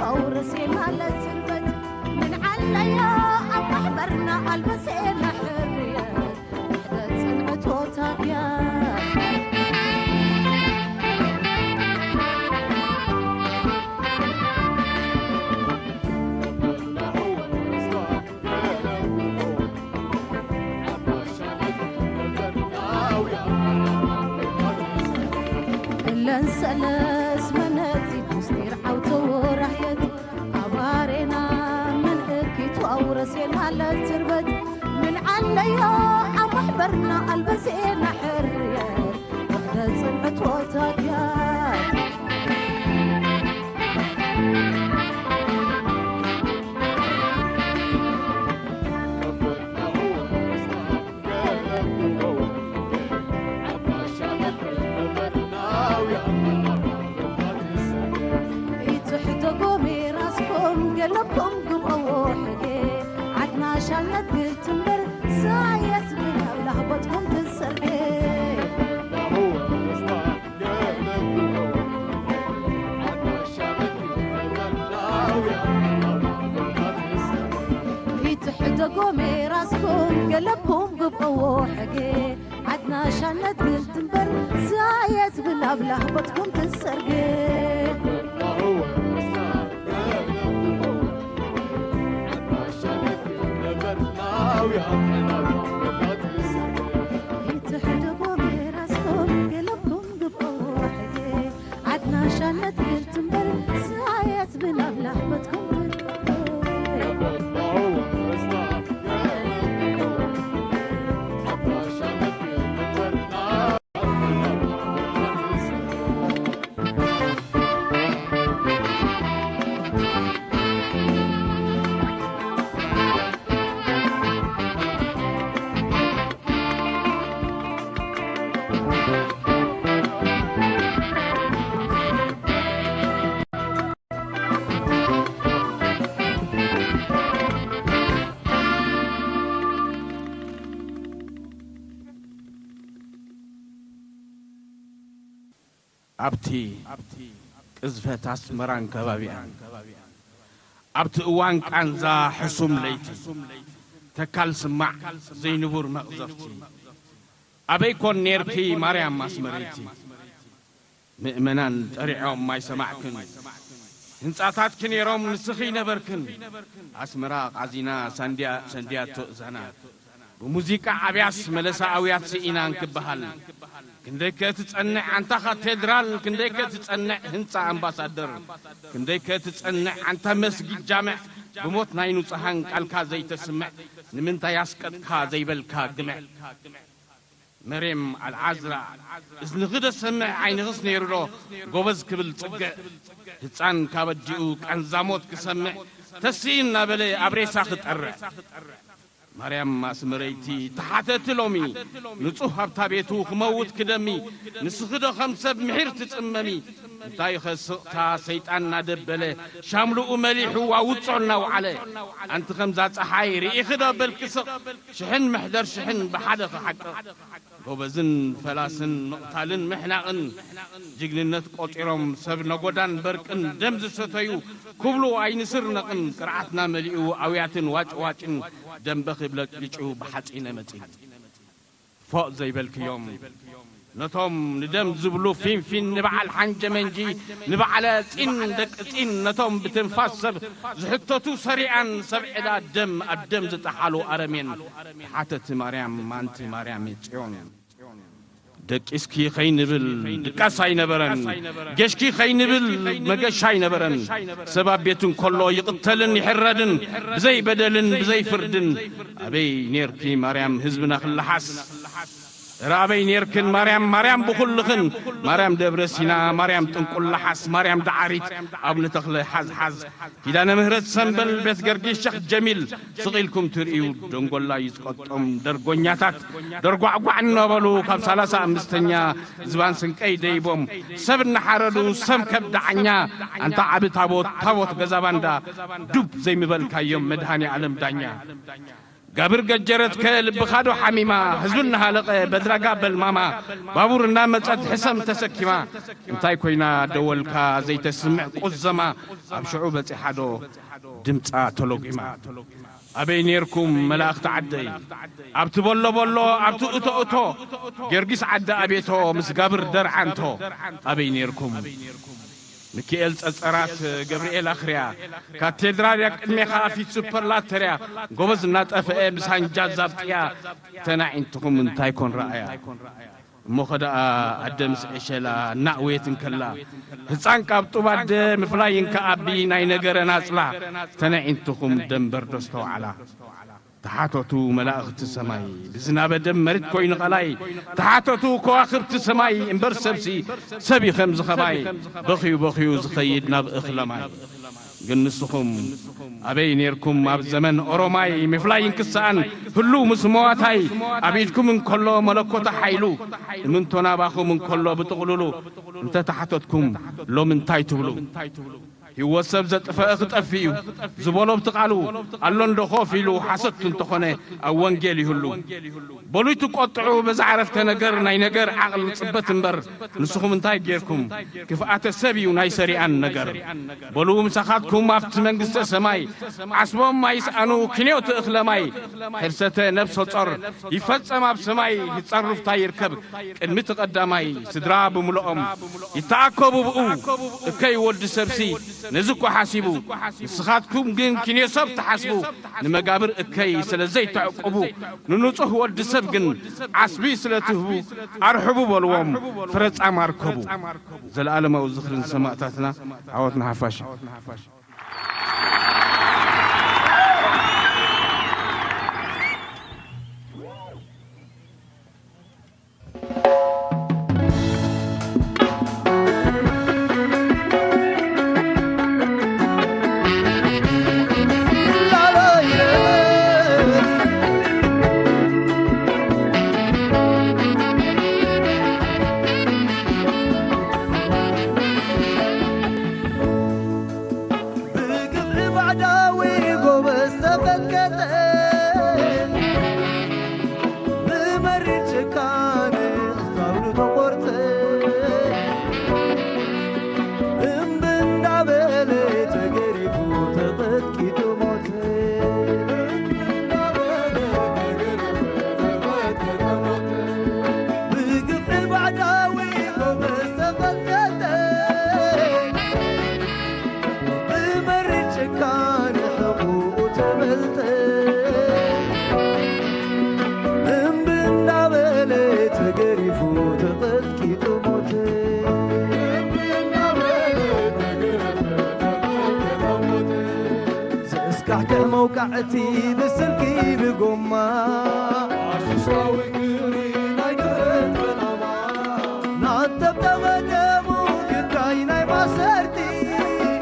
ኣውረሴና ለትርበት ምን ዓለያ ኣብ ማሕበርና ኣልበሴና ሕርየት ውሕደት ጽንዕት ወታድያ እለን ሰለስ መነቲት ምስጢር ዓውቶ ወራህየት ኣባሬና ምን እኪቱ ኣውረሴና ለትርበት ምን ዓለዮ ኣብ ማሕበርና ኣልበሴና ሕርየት ውሕደት ጽንዕት ወታድያት ኢትሕደጎ ሜራስኩም ገለኩም ግብኦ ሕጌ ዓድና ሻነት ግልትምበር ሳየት ብላብ ላህቦትኩም ትሰርጌ ኢትሕደጎ ሜራስኩም ገለኩም ግብኦ ሕጌ ዓድና ሻነት ግልትምበር ሳየት ብላብ ላህቦትኩም ትሰርጌ ኢትሕደጎ ሜራስኩም ገለኩም ግብኦ ሕጌ ዓድና ሻነት ግልትምበር ሳየት ብላብ ላህቦትኩም ትሰርጌ ኣብቲ ቅዝፈት ኣስመራን ከባቢኣን፣ ኣብቲ እዋን ቃንዛ ሕሱም ለይቲ፣ ተካል ስማዕ ዘይንቡር መቕዘፍቲ፣ ኣበይ ኮን ኔርኪ ማርያም ኣስመረይቲ? ምእመናን ጠሪዖም ማይ ሰማዕክን፣ ህንጻታትኪ ኔሮም ንስኺ ነበርክን። ኣስመራ ቃዚና ሳንድያ-፣ ሰንድያቶ እዛና። ብሙዚቃ ኣብያስ መለሳ ኣውያት ስኢና እንክበሃል፣ ክንደይከ ትጸንዕ ኣንታ ካቴድራል፣ ክንደይከ ትጸንዕ ህንጻ ኣምባሳደር፣ ክንደይከ ትጸንዕ ኣንታ መስጊድ ጃምዕ፣ ብሞት ናይ ንጹሃን ቃልካ ዘይተስምዕ፣ ንምንታይ ኣስቀጥካ ዘይበልካ ግምዕ። መሬም ኣልዓዝራ፣ እዝንኺ ዶ ሰምዕ ዓይንኽስ ነይሩ ዶ ጎበዝ ክብል ጽግዕ፣ ህጻን ካብ ኣዲኡ ቃንዛ ሞት ክሰምዕ፣ ተስኢ እናበለ ኣብ ሬሳ ክጠርዕ። ማርያም ኣስመረይቲ ተሓተቲ ሎሚ፣ ንጹህ ኣብታ ቤቱ ክመውት ክደሚ፣ ንስኺ ዶ ከም ሰብ ምሒር ትጽመሚ? እንታይ ኸ ስቕታ ሰይጣን እናደበለ፣ ሻምልኡ መሊሑ ኣውጾ እናውዓለ? ኣንቲ ኸምዛ ጸሓይ ርኢኺ ዶ በልኪ ስቕ፣ ሽሕን መሕደር ሽሕን ብሓደ ክሓቅቕ? ጎበዝን ፈላስን ምቕታልን ምሕናቕን፣ ጅግንነት ቆጺሮም ሰብ ነጎዳን በርቅን ደም ዝሰተዩ ክብሉ ኣይንስርነቕን። ቅርዓትና መሊኡ ኣውያትን ዋጭዋጭን፣ ደም በኺ ብለጭሊጩ ብሓጺነ መጺን። ፎእ ዘይበልክዮም ነቶም ንደም ዝብሉ ፊንፊን፣ ንበዓል ሓንጀ መንጂ፣ ንበዓለ ጺን ደቂ ጺን፣ ነቶም ብትንፋስ ሰብ ዝሕተቱ ሰሪኣን፣ ሰብ ዕዳ ደም ኣብ ደም ዝጠሓሉ ኣረሜን፣ ተሓተቲ ማርያም፣ ማንቲ ማርያም ጽዮን። ደቂስኪ ኸይንብል ድቃስ ኣይነበረን፣ ጌሽኪ ኸይንብል መገሻ ኣይነበረን። ሰብ ኣብ ቤቱ እንከሎ ይቕተልን ይሕረድን፣ ብዘይ በደልን ብዘይ ፍርድን። ኣበይ ኔርኪ ማርያም ህዝብና ክለሓስ? እረ ኣበይ ኔርክን ማርያም፣ ማርያም ብኹልኽን፣ ማርያም ደብረ ሲና፣ ማርያም ጥንቁላሓስ፣ ማርያም ደዓሪት፣ ኣቡነ ተኽለ ሓዝሓዝ፣ ኪዳነ ምህረት ሰምበል፣ ቤት ገርጊስ ሸኽ ጀሚል፣ ስቕ ኢልኩም ትርእዩ ደንጎላ እዩ ዝቐጦም ደርጎኛታት፣ ደርጓዕጓዕ እናበሉ ካብ ሰላሳ ኣምስተኛ ዝባን ስንቀይ ደይቦም፣ ሰብ እናሓረዱ፣ ሰብ ከብዲ ዓኛ፣ ኣንታ ዓቢ ታቦት፣ ታቦት ገዛ ባንዳ፣ ዱብ ዘይምበልካዮም መድሃኔ ዓለም ዳኛ። ጋብር ገጀረትከ ልብኻዶ ሓሚማ፣ ህዝቢ እናሃለቐ በድራጋ በልማማ፣ ባቡር እናመጸት ሕሰም ተሰኪማ፣ እንታይ ኮይና ደወልካ ዘይተስምዕ ቁዘማ፣ ኣብ ሽዑ በጺሓዶ ድምጻ ተሎጊማ። ኣበይ ኔርኩም መላእኽቲ ዓደይ? ኣብቲ በሎ በሎ፣ ኣብቲ እቶ እቶ፣ ጊዮርጊስ ዓዲ ኣቤቶ ምስ ጋብር ደርዓንቶ፣ ኣበይ ኔርኩም? ሚኪኤል ጸጸራት፣ ገብርኤል ኣኽርያ፣ ካቴድራል ያ ቅድሜኻ ፊት ሱፐርላተርያ፣ ጎበዝ እናጠፍአ ምስ ሃንጃ ዛብጥያ፣ ተናዒንትኹም እንታይ ኮን ረኣያ? እሞ ኸደኣ ኣደ ምስ ዕሸላ እናእወየት እንከላ፣ ህፃን ካብ ጡብ ኣደ ምፍላይ እንከኣቢ ናይ ነገረ ናፅላ፣ ተናዒንትኹም ደንበር ዶ ዝተዋዕላ? ተሓተቱ መላእኽቲ ሰማይ፣ ብዝናበ ደም መሬት ኮይኑ ቐላይ። ተሓተቱ ከዋኽብቲ ሰማይ፣ እምበር ሰብሲ ሰብ እዩ ከምዚ ኸማይ፣ በኽዩ በኽዩ ዝኸይድ ናብ እኽለ ማይ። ግን ንስኹም ኣበይ ኔርኩም ኣብ ዘመን ኦሮማይ? ምፍላይ እንክሰኣን ህሉው ምስ መዋታይ፣ ኣብ ኢድኩም እንከሎ መለኮታ ሓይሉ፣ እምንቶ ናባኹም እንከሎ ብጥቕሉሉ፣ እንተ ተሓተትኩም ሎም እንታይ ትብሉ? ህይወት ሰብ ዘጥፈአ ክጠፍእ እዩ ዝበሎ ኣብቲ ቃሉ፣ ኣሎ እንዶ ኮፍ ኢሉ ሓሰት እንተኾነ ኣብ ወንጌል ይህሉ። በሉ ይትቆጥዑ በዛ ዓረፍተ ነገር፣ ናይ ነገር ዓቕሊ ጽበት እምበር፣ ንስኹም እንታይ ጌርኩም? ክፍኣተ ሰብ እዩ ናይ ሰሪኣን ነገር። በሉ ምሳኻትኩም ኣብቲ መንግስተ ሰማይ፣ ዓስቦም ኣይስኣኑ ክንዮት እኽለ ማይ፣ ሕርሰተ ነብሰ ጾር ይፈጸም ኣብ ሰማይ፣ ይጸርፍታ ይርከብ ቅድሚ እቲ ቀዳማይ፣ ስድራ ብምልኦም ይተኣከቡ ብኡ። እከይ ወዲ ሰብሲ ነዚ እኮ ሓሲቡ፣ ንስኻትኩም ግን ኪንዮ ሰብ ትሓስቡ፣ ንመጋብር እከይ ስለ ዘይተዕቁቡ፣ ንንጹህ ወዲ ሰብ ግን ዓስቢ ስለ ትህቡ፣ ኣርሕቡ በልዎም፣ ፍረ ጻማ ርከቡ። ዘለኣለማዊ ዝኽሪ ንሰማእታትና፣ ዓወት ንሓፋሽ። ብግፍዒ ባዕዳዊ ጎበዝ ተቐጥቀጠ፣ ብመሪር ጭካነ ኣእዛኑ ተቖርጸ። እምቢ እንዳበለ ተገሪፉ ተቐጥቂጡ ሞተ። ብግፍዒ ባዕዳዊ ጎበዝ ተቐጥቀጠ፣ ብመሪር ጭካነ ሕቑኡ ተመልጠ። እምቢ እንዳበለ ተገሪፉ ተቐጥቂጡ ሞተ። ዘስካሕክሕ መውቃዕቲ ብስልኪ ብጎማ፣ ፋሽስታዊ ግብሪ ናይ ድሕረት ዕላማ፣ ናተብተበ ደሙ ግዳይ ናይ ማሰርቲ፣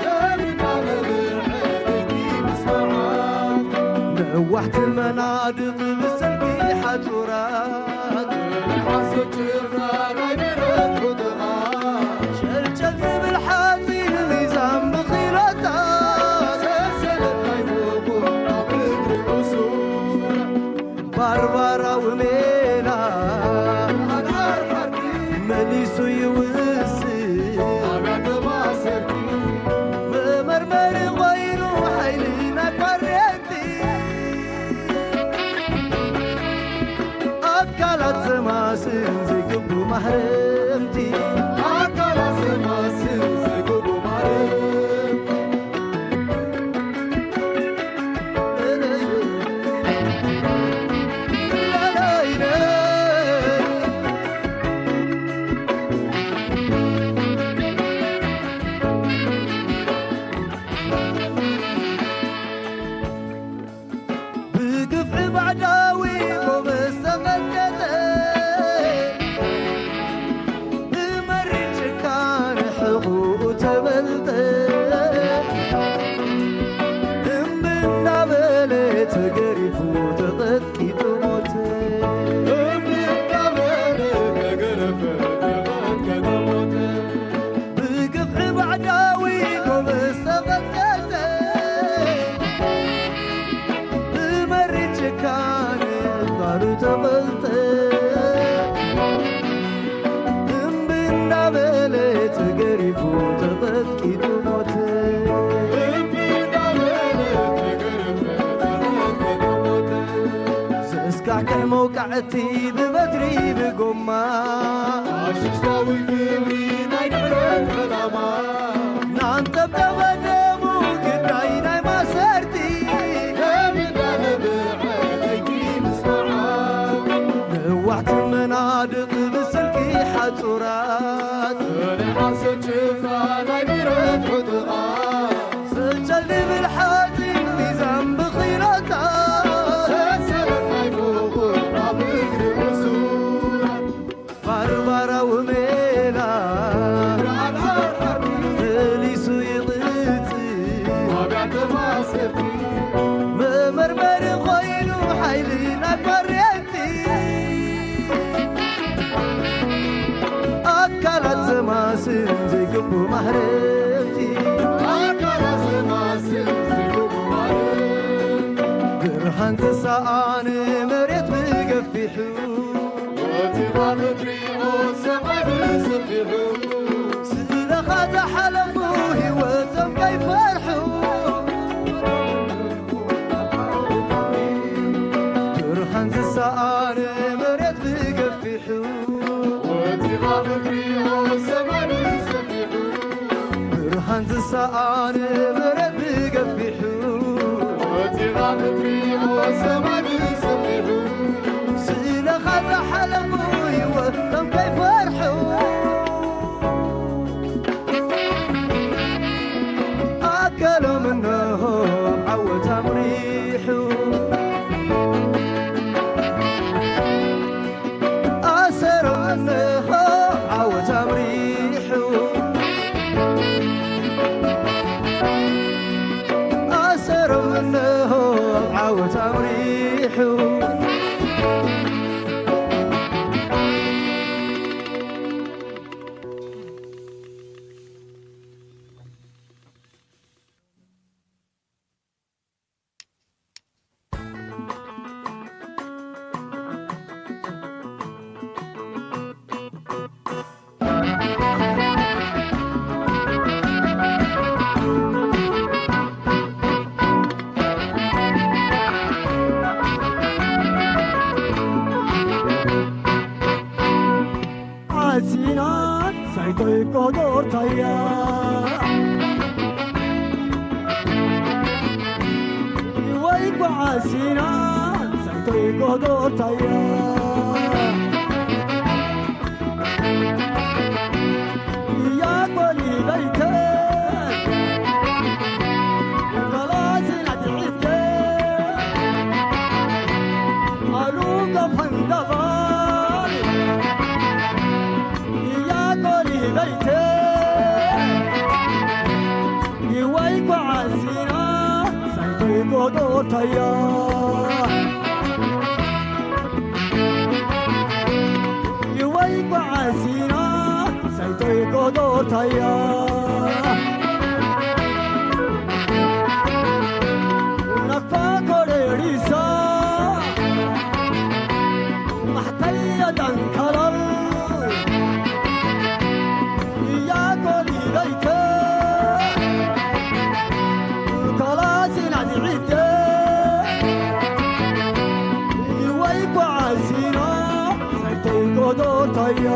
ደምና መብርዒ እቲ ምስማዓ፣ ነዋሕቲ መናድቕ ብስልኪ ሓጹራት፣ ሓሶት ጭፍራ ናይ ብረት ሑጡቓት፣ ሸልሸል ዝብል ሓፂን ሚዛን ብኺሎታት፣ ሰንሰለት ናይ ፍቑር ኣብ እግሪ ዕሱር፣ ባርባራዊ ሜላ መሊሱ ይውስን፣ ኣብያተ ማእሰርቲ መመርመሪ ኮይኑ ሓይሊ ናይ ኳሬንቲ፣ ኣካላት ዘማስን ዘይግቡ ማህረምቲ፣ ኣካላት ዘማስን ዘይግቡ ማህረምቲ። ብግፍዒ ባዕዳዊ ጎበዝ ተቐጥቀጠ። ኣክሕ መውቃዕቲ ብበትሪ ብጎማ። ፋሽስታዊ ግብሪ ናይ ድሕረት ዕላማ። ናንጠብጠበ ደሙ ግዳይ ናይ ማሰርት። ነብዳ ነብዐ ደጊ ምስማዓ። ነዋሕቲ መናድቕ ብስልኪ ሓጹራት። ናይ ሓሶት ጭፍራ ናይ ብረት ዕጡቓት። ሰጨል ድብል ሓጺን ሚዛን ብኺሎታ። ሰሰረት ናይ ፍቑር ኣብ እግሪ ዕሱራት። ባርባራዊ ሜላ። ብርሃን ሓርሓርቲ። መሊሱ ይቕጽል። ዋጋ ተማሰርቲ። መመርመሪ ኮይኑ ሓይሊ ናይ ባርያይቲ። ኣካላት ዘማስን ዘይግቡ ማህረምቲ። ኣካላት ዘማስን ዘይግቡ ማህረምቲ። ብርሃን ዝሰኣነ መሬት ብገፊሑ። ወቲኻ ክትሪኦ ሰማይ ብሰፊሑ። ስእለኻ ዝሓለፉ ህይወቶም ከይፈርሑ። ብርሃን ዝሰኣነ መሬት ብገፊሑ። ወቲኻ ክትሪኦ ሰማይ ብሰፊሑ። ብርሃን ዝሰኣነ መሬት ብገፊሑ። ወቲኻ ክትሪኦ ሰማይ ብሰፊሑ። ስእለኻ ዝሓለፉ ህይወቶም ከይፈርሑ። ኣካሎም እነሆ ኣብ ዓወት ኣምሪሑ። ኣሰሮም እነሆ ኣብ ዓወት ኣምሪሑ። ኣሰሮም እነሆ ኣብ ዓወት ኣምሪሑ። ዓሲና ሳይቶይ ጎዶርታያ። ወይ ጓዓሲና ሳይቶይ ጎዶርታያ። እያ ጎሊ በይተ። ሳይቶይ ጎዶታያ። ናፋ ኮረሪሳ ማሕተያ ዳንካላል እያ ኮሊደይተ ካላሲና ድዒደ ይወይ ጓዓሲና ሳይቶይ ጎዶታያ።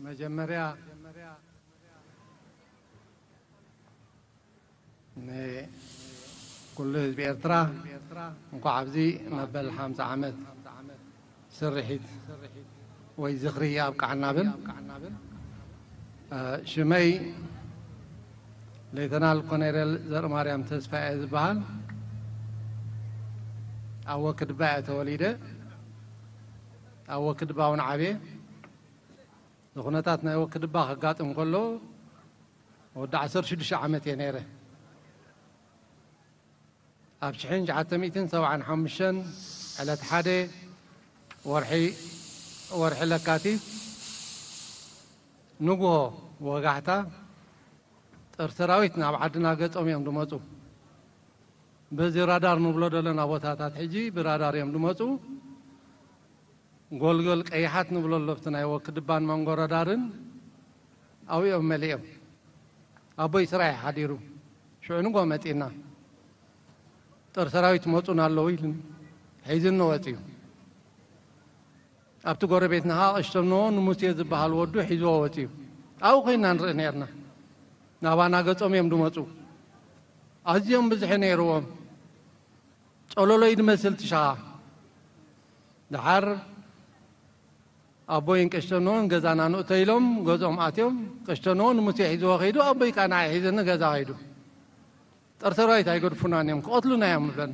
መጀመርያ ንኩሉ ህዝቢ ኤርትራ እንኳዕ ኣብዚ መበል ሓምሳ ዓመት ስርሒት ወይ ዝኽሪ ኣብቅዓና ብል። ሽመይ ሌተናል ኮነሬል ዘርእማርያም ተስፋ እየ ዝበሃል። ኣብ ወክድባ እየ ተወሊደ። ኣብ ወክድባ እውን ዓብየ። ንኩነታት ናይ ወክድባ ከጋጥም ከሎ ወዲ ዓሰርተ ሽዱሽተ ዓመት እየ ነይረ። ኣብ ሽሕን ትሽዓተ ሚእትን ሰብዓን ሓሙሽተን ዕለት ሓደ ወርሒ ወርሒ ለካቲት ንግሆ ወጋሕታ ጦር ሰራዊት ናብ ዓድና ገጾም እዮም ዝመጹ። በዚ ራዳር ንብሎ ዘለና ቦታታት ሕጂ ብራዳር እዮም ዝመጹ። ጎልጎል ቀይሓት ንብሎ ኣሎ ኣብቲ ናይ ወክድባን መንጎ ራዳርን ኣብኡ እዮም መሊኦም። ኣቦይ ስራሕ ሓዲሩ ሽዑ ንጎ መጺና ጦር ሰራዊት መጹና ኣለዉ ኢሉን ሒዝኒ ወጺኡ። ኣብቲ ጎረቤትና ኸዓ ቀሽተኖ ንሙሴ ዝበሃል ወዱ ሒዝዎ ወጺኡ። ኣብኡ ኮይና ንርኢ ነርና። ናባና ገጾም እዮም ድመጹ። ኣዝዮም ብዝሒ ነይርዎም። ጸለሎይ ድመስል ትሻ። ደሓር ኣቦይን ቀሽተኖን ገዛና ንእቶ ኢሎም ገዝኦም ኣትዮም። ቀሽተኖ ንሙሴ ሒዝዎ ከይዱ፣ ኣቦይ ከዓ ንዓይ ሒዝኒ ገዛ ከይዱ። ጦር ሰራዊት ኣይገድፉናን እዮም፣ ክቐትሉና እዮም ብለን።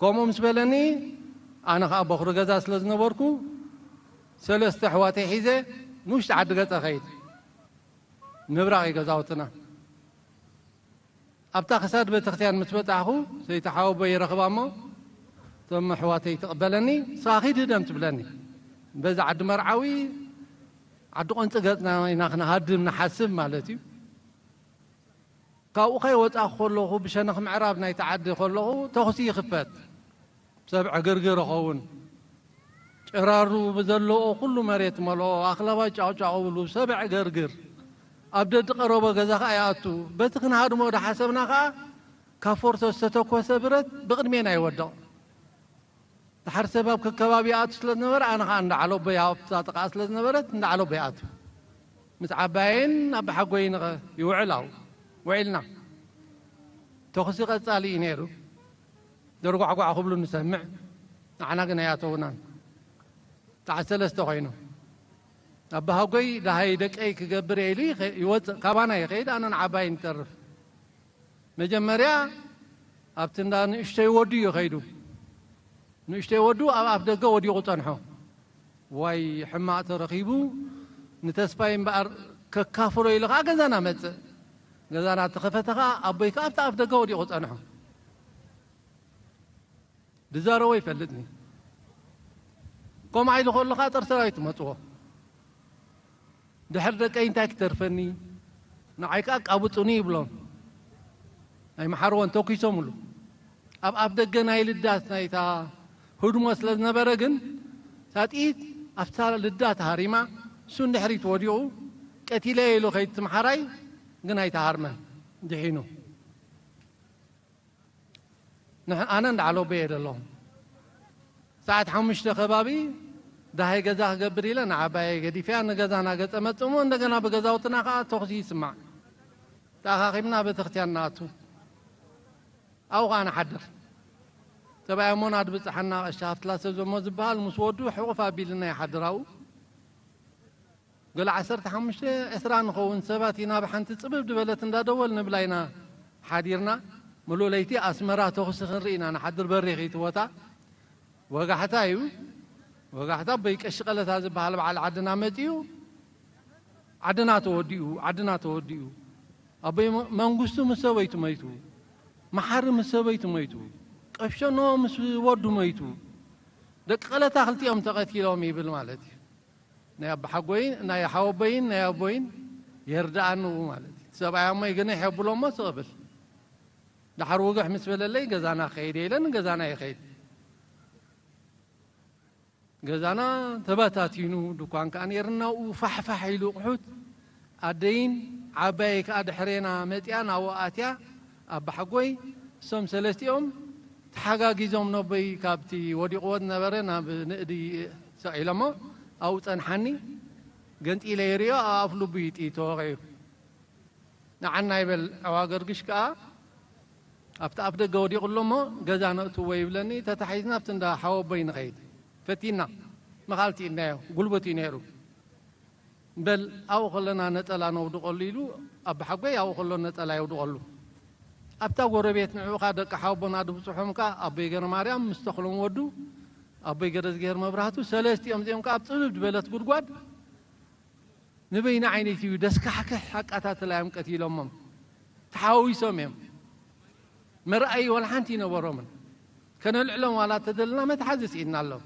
ከምኡ ምስ በለኒ፣ ኣነ ኸዓ በኹሪ ገዛ ስለ ዝነበርኩ፣ ሰለስተ ኣሕዋተይ ሒዘ ንውሽጢ ዓዲ ገጸ ኸይድ። ምብራቕ እዩ ገዛውትና። ኣብታ ክሳድ ቤተክርስትያን ምስ በጻሕኹ፣ ሰይቲ ሓወቦይ ይረኽባ እሞ፣ እቶም ኣሕዋተይ ትቕበለኒ፣ ንስኻ ኺድ ህደም ትብለኒ። በዛ ዓዲ መርዓዊ፣ ዓዲ ቆንጺ ገጽና ኢና ክነሃድም ንሓስብ ማለት እዩ። ካብኡ ከይወጻኹ ከለኹ፣ ብሸነኽ ምዕራብ ናይቲ ዓዲ ከለኹ፣ ተኹሲ ይኽፈት። ሰብ ዕግርግር ይኸውን። ጭራሩ ብዘለዎ ኩሉ መሬት መልኦ፣ ኣኽላባት ጫቑጫቑ ብሉ፣ ሰብ ዕግርግር። ኣብ ደዲ ቀረቦ ገዛ ኸኣ ይኣቱ። በቲ ክንሃድሞ ዝሓሰብና ኸኣ፣ ካብ ፎርሶ ዝተተኮሰ ብረት ብቕድሜና ይወድቕ። ድሓር ሰብ ኣብ ከከባቢ ይኣቱ ስለ ዝነበረ፣ ኣነ ኸኣ እንዳ ዓለቦይ ኣብታ ጥቓ ስለ ዝነበረት፣ እንዳ ዓለቦይ ይኣቱ። ምስ ዓባየይን ኣባሓጎይን ኸ ይውዕል ኣብኡ። ውዒልና። ተኹሲ ቀጻሊ እዩ ነይሩ። ደርጓዕጓዕ ክብሉ ንሰምዕ። ንዓና ግን ኣይኣተውናን። ሰዓት ሰለስተ ኮይኑ። ኣባሃጎይ ደሃይ ደቀይ ክገብር እየ ኢሉ ይኸ-፣ ይወጽእ። ካባና ይኸይድ፣ ኣነ ንዓባይ ንተርፍ። መጀመርያ ኣብቲ እንዳ ንእሽተይ ወዱ እዩ ኸይዱ። ንእሽተይ ወዱ ኣብ ኣፍ ደገ ወዲቑ ጸንሖ። ዋይ ሕማቕ ተረኺቡ፣ ንተስፋይ እምበኣር ከካፍሎ ኢሉ ኸዓ ገዛና መጽእ። ገዛና ተኸፈተ ኸዓ ኣቦይ ከኣ ኣብቲ ኣፍ ደገ ወዲቑ ጸንሖ። ድዛረቦ ይፈልጥኒ። ከምኡ ኢሉ ከሎ ኸዓ ጦር ሰራዊት መጽዎ። ድሕሪ ደቀይ እንታይ ክተርፈኒ? ንዓይ ከኣ ኣቃብጹኒ ይብሎም። ናይ መሓርወን ተኲሶምሉ። ኣብ ኣፍ ደገ ናይ ልዳት ናይታ ህድሞ ስለ ዝነበረ ግን፣ እታ ጥይት ኣብታ ልዳት ሃሪማ፣ እሱ ንድሕሪት ወዲቑ፣ ቀቲለዮ ኢሉ ከይድ እቲ መሓራይ ግን ኣይተሃርመን፣ ድሒኑ። ንሕ-፣ ኣነ እንዳ ዓለቦ እየ ዘለኹ። ሰዓት ሓሙሽተ ከባቢ ደሃይ ገዛ ክገብር ኢለ ንዓባየይ ገዲፈያ ንገዛና ገጸ መጽእ እሞ እንደገና ብገዛውትና ከኣ ተኹሲ ይስማዕ። ተኣኻኺብና ቤተክርስትያን ንኣቱ። ኣብኡ ከኣ ንሓድር። ሰብኣይ እሞ ናድብጽሓና ቀሺ ሃፍትላ ሰብ ዘሞ ዝበሃል ምስ ወዱ ሕቑፍ ኣቢልና ይሓድር ኣብኡ። ገለ ዓሰርተ ሓሙሽተ ዕስራ ንኸውን ሰባት ኢና ብሓንቲ ጽብብ ዝበለት እንዳደወል ንብላ ኢና ሓዲርና። ምሉእ ለይቲ ኣስመራ ተኹሲ ክንርኢ ኢና ንሓድር በሪኽ እዩ እቲ ቦታ። ወጋሕታ እዩ። ወጋሕታ ኣቦይ ቀሺ ቀለታ ዝበሃል በዓል ዓድና መጺኡ፣ ዓድና ተወዲኡ፣ ዓድና ተወዲኡ። ኣቦይ መ-፣ መንግስቱ ምስ ሰበይቱ መይቱ። መሓሪ ምስ ሰበይቱ መይቱ። ቀሽተኖ ምስ ወዱ መይቱ። ደቂ ቀለታ ክልቲኦም ተቐቲሎም ይብል ማለት እዩ። ናይ ኣባሓጎይን፣ ናይ ሓወቦይን፣ ናይ ኣቦይን የርድኣኒ ማለት እዩ። ሰብኣይ ኣሞይ ግን ይሐብሎ እሞ ስቕ ብል። ደሓር ውግሕ ምስ በለለይ ገዛና ክኸይድ እየ ኢለ ንገዛና ይኸይድ። ገዛና ተበታቲኑ፣ ድኳን ከኣ ነይርና፣ ኣብኡ ፋሕፋሕ ኢሉ ኣቑሑት። ኣደይን ዓባየይ ከኣ ድሕሬና መጺኣን ኣብኡ ኣትያ፣ ኣባሓጎይ፣ እሶም ሰለስቲኦም ተሓጋጊዞም ነቦይ ካብቲ ወዲቕዎ ዝነበረ ናብ ንእዲ ሰቒሎሞ ኣብኡ ጸንሓኒ። ገንጢለ ይርእዮ፣ ኣብ ኣፍ ልቡ እዩ ጥይት ተወቒዑ። ንዓና ይበል፣ ኣዋገርግሽ ከኣ ኣብቲ ኣፍ ደገ ወዲቑ ኣሎ እሞ፣ ገዛ ነእትዎ ይብለኒ። ተታሒዝና ኣብቲ እንዳ ሓወቦይ ንኸይድ ፈቲና። መኻልቲ ኢልናዮ፣ ጉልበት እዩ ነይሩ። በል ኣብኡ ከለና ነጸላ ነውድቐሉ ኢሉ፣ ኣቦሓጎይ ኣብኡ ከሎ ነጸላ የውድቐሉ። ኣብታ ጎረቤት ንዕኡ ኸኣ ደቂ ሓወቦና ድብጽሖም ከኣ ኣቦይ ገረማርያም ምስ ተኽሎም ወዱ፣ ኣቦይ ገረዝግሄር መብራህቱ፣ ሰለስቲኦም እዚኦም ከኣ ኣብ ጽብብ ዝበለት ጉድጓድ ንበይኒ ዓይነት እዩ ደስካሕክሕ ኣቃታትላ እዮም ቀቲሎሞም። ተሓዋዊሶም እዮም። መርኣዪ ዋላ ሓንቲ ኣይነበሮምን። ከነልዕሎም ዋላ ተደልና መትሓዚ ስኢንናሎም።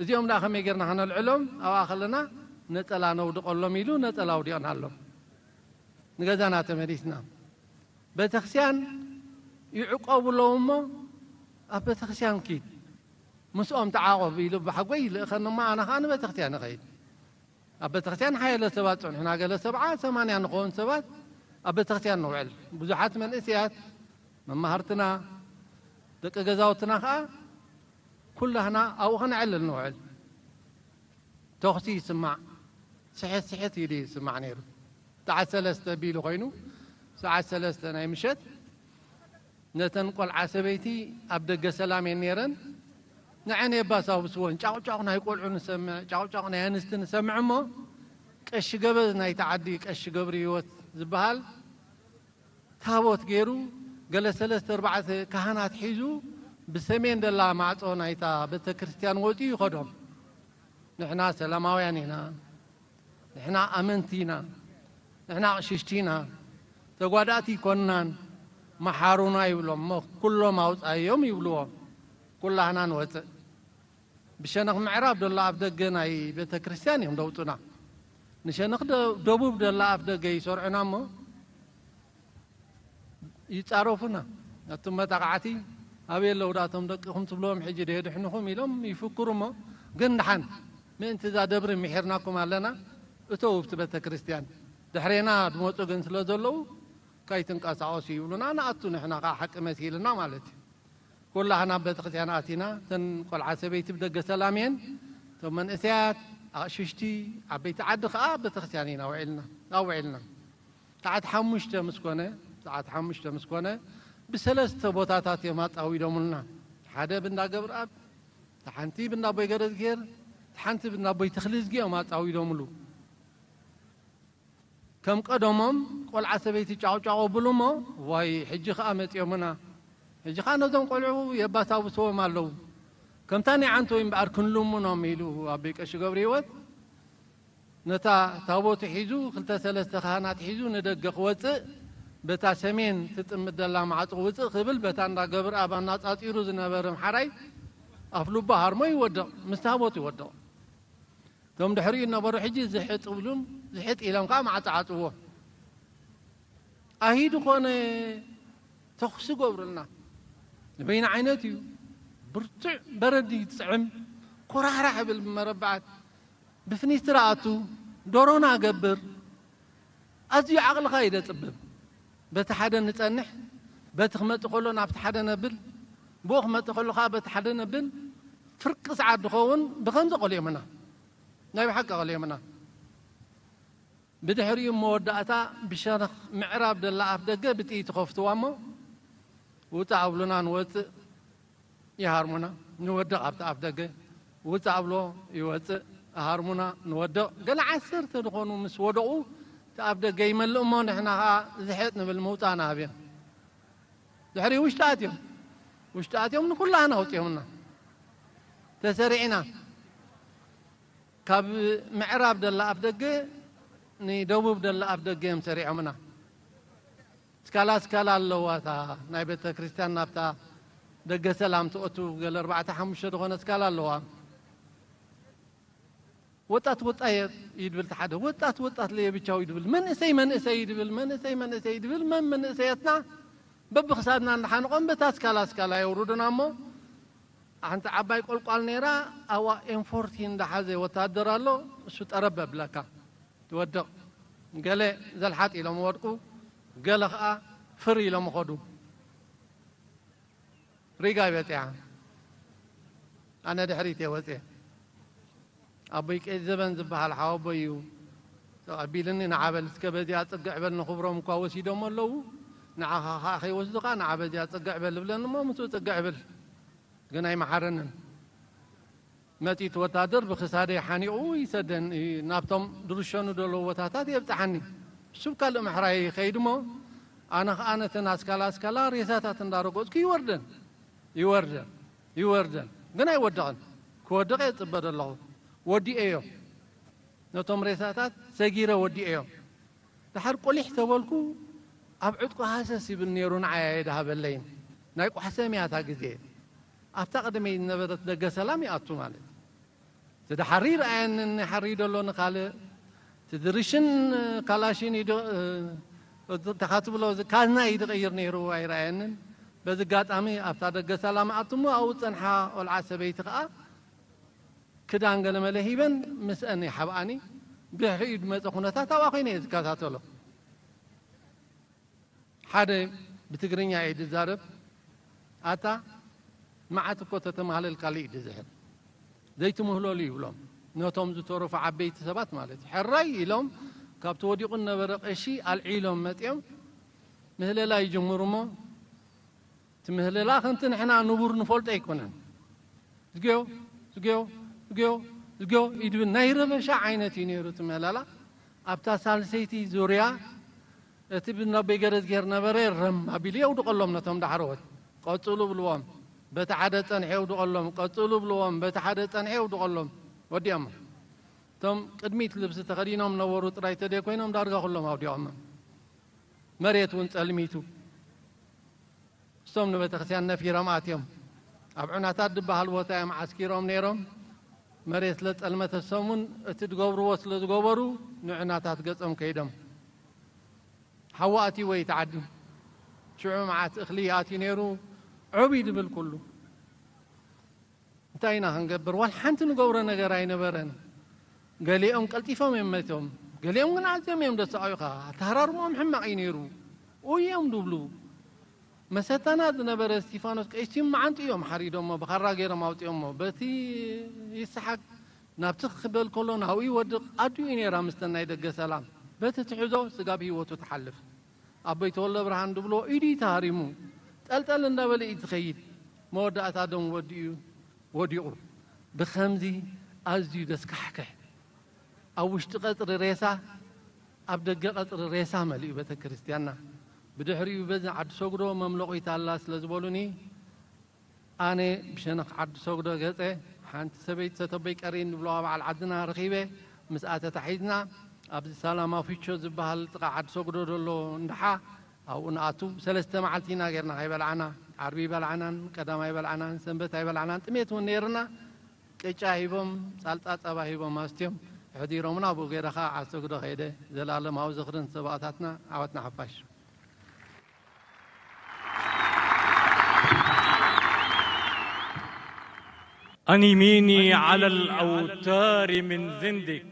እዚኦም ደኣ ከመይ ጌርና ከነልዕሎም? ኣብኣ ከለና ነጸላ ነውድቐሎም ኢሉ ነጸላ ኣውዲቕናሎም። ንገዛና ተመሊስና። ቤተክርስትያን ይዕቆቡ ኣለዉ እሞ ኣብ ቤተክርስትያን ኪድ፣ ምስኦም ተዓቖብ ኢሉ ኣቦሓጎይ ይልእኸኒ እሞ ኣነ ኸኣ ንቤተክርስትያን እኸይድ። ኣብ ቤተክርስትያን ሓያለ ሰባት ጸንሑና፣ ገለ ሰብዓ ሰማንያ ንኸውን ሰባት ኣብ ቤተክርስትያን ንውዕል። ብዙሓት መንእሰያት፣ መማህርትና፣ ደቂ ገዛውትና ኸኣ ኩላህና ኣብኡ ኸነዕልል ንውዕል። ተኹሲ ይስማዕ፣ ስሕት ስሕት ኢሉ ይስማዕ ነይሩ። ሰዓት ሰለስተ ቢሉ ኾይኑ፣ ሰዓት ሰለስተ ናይ ምሸት ነተን ቆልዓ ሰበይቲ ኣብ ደገ ሰላም እየን ነይረን። ንዐን የባሳብስወን፣ ጫቑጫቑ ናይ ቆልዑ ንሰምዕ፣ ጫቑጫቑ ናይ ኣንስቲ ንሰምዕ እሞ፣ ቀሺ ገበዝ ናይቲ ዓዲ፣ ቀሺ ገብረ ህይወት ዝበሃል፣ ታቦት ገይሩ፣ ገለ ሰለስተ ኣርባዕተ ካህናት ሒዙ፣ ብሰሜን ደላ ማዕጾ ናይታ ቤተ ክርስቲያን ወጺኡ ይኸዶም። ንሕና ሰላማውያን ኢና፣ ንሕና ኣመንቲ ኢና፣ ንሕና ኣቕሽሽቲ ኢና፣ ተጓዳእቲ ኣይኮንናን፣ መሓሩና ይብሎም። እሞ ኩሎም ኣውጻዮም ይብልዎ። ኩላህና ንወጽእ። ብሸነኽ ምዕራብ ደላ ኣፍ ደገ ናይ ቤተ ክርስቲያን እዮም ደውጹና። ንሸነኽ ደ-፣ ደቡብ ደላ ኣፍ ደገ ይሰርዑና እሞ ይጻረፉና። ኣቱም መጣቕዓቲ ኣበይ ኣለዉ ደኣ እቶም ደቅኹም ትብልዎም፣ ሕጂ ዶ የድሕንኹም ኢሎም ይፍክሩ እሞ፣ ግን ደሓን ምእንቲ እዛ ደብሪ ምሒርናኩም ኣለና፣ እተው ኣብቲ ቤተ ክርስቲያን። ድሕሬና ዝመጹ ግን ስለ ዘለዉ ከይትንቀሳቐሱ ይብሉና፣ ንኣቱ ንሕና ከኣ ሓቂ መሲልና ማለት እዩ። ኩላህና ኣብ ቤተክርስትያን ኣቲና፣ እተን ቆልዓ ሰበይቲ ብደገ ሰላም እየን፣ እቶም መንእሰያት፣ ኣቕሽሽቲ፣ ዓበይቲ ዓዲ ከኣ ኣብ ቤተክርስትያን ኢና ውዒልና፣ ኣውዒልና። ሰዓት ሓሙሽተ ምስ ኮነ፣ ሰዓት ሓሙሽተ ምስ ኮነ፣ ብሰለስተ ቦታታት እዮም ኣጻዊዶምልና። ሓደ ብንዳ ገብርኣብ፣ እታ ሓንቲ ብንዳ ኣቦይ ገረዝግሄር፣ እታ ሓንቲ ብንዳ ኣቦይ ተኽልዝጊ እዮም ኣጻዊዶምሉ። ከም ቀደሞም ቆልዓ ሰበይቲ ጫቑጫቑ ብሉ እሞ፣ ዋይ፣ ሕጂ ኸኣ መጺኦምና፣ ሕጂ ኸኣ ነዞም ቆልዑ የባሳብስዎም ኣለዉ። ከምታ ናይ ዓንተወይ እምበኣር ክንልምኖም ኢሉ ኣቦይ ቀሺ ገብረ ህይወት ነታ ታቦቱ ሒዙ፣ ክልተ ሰለስተ ካህናት ሒዙ ንደገ ክወጽእ፣ በታ ሰሜን ትጥምት ዘላ ማዕጾ ውጽእ ክብል፣ በታ እንዳ ገብርኣብ ኣናጻጺሩ ዝነበረ ኣምሓራይ ኣፍ ልቡ ሃርሞ ይወድቕ፣ ምስ ታቦት ይወድቕ። እቶም ድሕሪኡ ዝነበሩ ሕጂ ዝሕጥ ብሉም፣ ዝሕጥ ኢሎም ከኣ ማዕጾ ዓጽዎ። ኣሂዱ ኮነ ተኹሲ ገብሩልና። ንበይኑ ዓይነት እዩ። ብርቱዕ በረድ ይጽዕም፣ ኮራሕራሕ ይብል ብመረብዓት። ብፍኒስትራ ኣቱ፣ ዶሮና ገብር። ኣዝዩ ዓቕልኻ እዩ ዘጽብብ። በቲ ሓደ ንጸንሕ፣ በቲ ክመጽእ ከሎ ናብቲ ሓደ ነብል፣ ብኡ ክመጽእ ከሎ ከኣ በቲ ሓደ ነብል። ፍርቂ ሰዓት ዝኸውን ብኸምዚ ቀልዮምና። ናይ ብሓቂ ቀልዮምና። ብድሕሪኡ መወዳእታ ብሸነኽ ምዕራብ ደላ ኣፍ ደገ ብጥይት ይኸፍትዋ እሞ፣ ውጻእ ኣብሉና ንወጽእ፣ ይሃርሙና፣ ንወድቕ ኣብቲ ኣፍ ደገ። ውጻእ ኣብሎ፣ ይወጽእ፣ ይሃርሙና፣ ንወድቕ። ገለ ዓሰርተ ዝኾኑ ምስ ወደቑ፣ እቲ ኣፍ ደገ ይመልእ እሞ፣ ንሕና ኸኣ ዝሕጥ ንብል፣ ምውጻእና ኣብዮም። ድሕሪ ውሽጢ ኣትዮም፣ ውሽጢ ኣትዮም ንኩላህና ኣውጺኦምና። ተሰሪዕና። ካብ ምዕራብ ደላ ኣፍ ደገ ንደቡብ ደላ ኣፍ ደገ እዮም ሰሪዖምና። ስካላ ስካላ ኣለዋ፣ እታ ናይ ቤተ ክርስቲያን ናብታ ደገ ሰላም ትእቱ ገለ ኣርባዕተ ሓሙሽተ ዝኾነ ስካላ ኣለዋ። ወጣት ወጣት እዩ ድብል፣ እቲ ሓደ ወጣት ወጣት ለየብቻው እዩ ድብል፣ መንእሰይ መንእሰይ እዩ ድብል፣ መንእሰይ መንእሰይ እዩ ድብል። መን መንእሰያትና በብክሳድና እንዳሓንቖም በታ ስካላ ስካላ የውርዱና እሞ፣ ሓንቲ ዓባይ ቆልቋል ነይራ፣ ኣብኣ ኤም ፎርቲ እንዳሓዘ ወታደር ኣሎ፣ እሱ ጠረብ የብለካ፣ ትወድቕ። ገለ ዘልሓጥ ኢሎም ወድቁ፣ ገለ ኸኣ ፍር ኢሎም ኸዱ። ሪጋ በጺሓ፣ ኣነ ድሕሪት እየ ወጽየ። ኣቦይ ቀይ ዘበን ዝበሃል ሓወቦይ እዩ ተቐቢልኒ። ንዓ በል እስከ በዚኣ ጽግዕ በል፣ ንኽብሮም እኳ ወሲዶም ኣለዉ፣ ንዓኻ ኸዓ ከይወስዱኻ ንዓ በዚኣ ጽግዕ በል እብለኒ እሞ ምስኡ ጽግዕ እብል። ግን ኣይመሓረንን። መጺኡ እቲ ወታደር ብክሳደይ ሓኒቑ ይሰደን፣ ናብቶም ድርሸኑ ዘለዉ ቦታታት የብጽሓኒ። እሱ ካልእ ምሕራይ ይኸይድ እሞ ኣነ ኸዓ ነተን ኣስካላ ኣስካላ ሬሳታት እንዳረገጽኩ ይወርደን፣ ይወርደን፣ ይወርደን። ግን ኣይወድቕን። ክወድቕ እየ ዝጽበ ዘለኹ። ወዲኤዮ። ነቶም ሬሳታት ሰጊረ ወዲኤዮም። ድሓር ቁሊሕ ተበልኩ፣ ኣብ ዕጥቁ ሃሰስ ይብል ነይሩ፣ ንዓይ ኣይድሃበለይን። ናይ ቋሕሰም እያ እታ ግዜ። ኣብታ ቅድመይ ዝነበረት ደገ ሰላም ይኣቱ ማለት እዩ። እቲ ድሓር ይረኣየኒ፣ ሓሪ ዘሎ ንኻልእ፣ እቲ ድርሽን ካላሽን ይድ-፣ እ፣ ተኻትብሎ፣ እዚ ካዝና እዩ ዝቕይር ነይሩ፣ ኣይረኣየንን። በዚ ኣጋጣሚ ኣብታ ደገ ሰላም ኣቱ እሞ ኣብኡ ዝጸንሓ ቆልዓ ሰበይቲ ከኣ ክዳን ገለመለ ሂበን ምስአን ይሓብኣኒ። ብድሕሪኡ ዝመጸ ኩነታት ኣብኣ ኮይነ እየ ዝከታተሎ። ሓደ ብትግርኛ እዩ ዝዛረብ። ኣታ መዓት እኮ ተተማህለል ካልእ እዩ ዝዝሕል። ዘይትምህለሉ ይብሎም። ነቶም ዝተረፉ ዓበይቲ ሰባት ማለት እዩ። ሕራይ ኢሎም ካብቲ ወዲቑ ዝነበረ ቀሺ ኣልዒሎም መጺኦም ምህለላ ይጅምሩ እሞ፣ እቲ ምህለላ ከምቲ ንሕና ንቡር ንፈልጦ ኣይኮነን። ዝግዮ፣ ዝግዮ፣ ዝግዮ፣ ዝግዮ ኢድብል ናይ ረበሻ ዓይነት እዩ ነይሩ እቲ ምህለላ። ኣብታ ሳልሰይቲ ዙርያ እቲ ብናበይ ገረዝጌር ነበረ ረም ኣቢሉ የውድቐሎም ነቶም ዳሕረዎት። ቀጽሉ ብልዎም። በቲ ሓደ ጸንሐ የውድቐሎም። ቀጽሉ ብልዎም። በቲ ሓደ ጸንሐ የውድቐሎም። ወዲኦሞ። እቶም ቅድሚት ልብሲ ተኸዲኖም ነበሩ ጥራይ ተደይ ኮይኖም ዳርጋ ኩሎም ኣውዲቖሞ። መሬት እውን ጸልሚቱ። እሶም ንቤተክርስትያን ነፊሮም ኣትዮም። ኣብ ዑናታት ዝበሃል ቦታ እዮም ዓስኪሮም ነይሮም። መሬት ስለ ጸልመተ እሶም እውን እቲ ዝገብርዎ ስለ ዝገበሩ ንዑናታት ገጾም ከይዶም። ሓዊ ኣትይዎ እዩ እቲ ዓዲ። ሽዑ መዓት እኽሊ ኣትዩ ነይሩ፣ ዑብ እዩ ዝብል ኩሉ። እንታይ ኢና ክንገብር? ዋላ ሓንቲ ንገብሮ ነገር ኣይነበረን። ገሊኦም ቀልጢፎም እዮም መቶም፣ ገሊኦም ግን ኣዝዮም እዮም ዘሳቕዩኻ። ኣተሃራርምኦም ሕማቕ እዩ ነይሩ። ኡይ እዮም ዝብሉ። መሰታና ዝነበረ እስቲፋኖስ ቀይሲም መዓንጡ እዮም ሓሪዶሞ፣ ብኻራ ገይሮም ኣውፂኦሞ። በቲ ይስሓቅ ናብቲ ክበል ከሎ ናብኡ ይወድቕ። ኣዲኡ ነይራ ምስተን ናይ ደገ ሰላም። በቲ ትሕዞ ስጋብ ህይወቱ ትሓልፍ። ኣቦይ ተወልደ ብርሃን ዝብሎ ኢዱ እዩ ተሃሪሙ። ጠልጠል እንዳበለ እዩ ዝኸይድ። መወዳእታ ደም ወዲኡ ወዲቑ። ብኸምዚ ኣዝዩ ዘስካሕክሕ። ኣብ ውሽጢ ቀጽሪ ሬሳ፣ ኣብ ደገ ቀጽሪ ሬሳ መሊኡ ቤተ ክርስቲያንና። ብድሕሪኡ በዚ ዓዲ ሰጉዶ መምለቒት ኣላ ስለ ዝበሉኒ፣ ኣነ ብሸነኽ ዓዲ ሰጉዶ ገጸ ሓንቲ ሰበይቲ ሰተቦይ ቀሪን ዝብለዋ በዓል ዓድና ረኺበ። ምስኣ ተታሒዝና ኣብዚ ሳላማ ፊቾ ዝበሃል ጥቓ ዓዲ ሰጉዶ ዘሎ እንድሓ ኣብኡ ንኣቱ። ሰለስተ መዓልቲ ኢና ጌርና ከይበላዕና፣ ዓርቢ ኣይበላዕናን፣ ቀዳም ኣይበላዕናን፣ ሰንበት ኣይበላዕናን። ጥሜት እውን ነይርና። ቅጫ ሂቦም፣ ጻልጻ ጸባ ሂቦም ኣስትዮም ኣሕዲሮምና። ኣብኡ ገይረ ኸኣ ዓዲ ሰጉዶ ከይደ። ዘላለማዊ ዝኽሪ ንሰማእታትና፣ ዓወት ንሓፋሽ። أنيميني على الأوتار من زندك،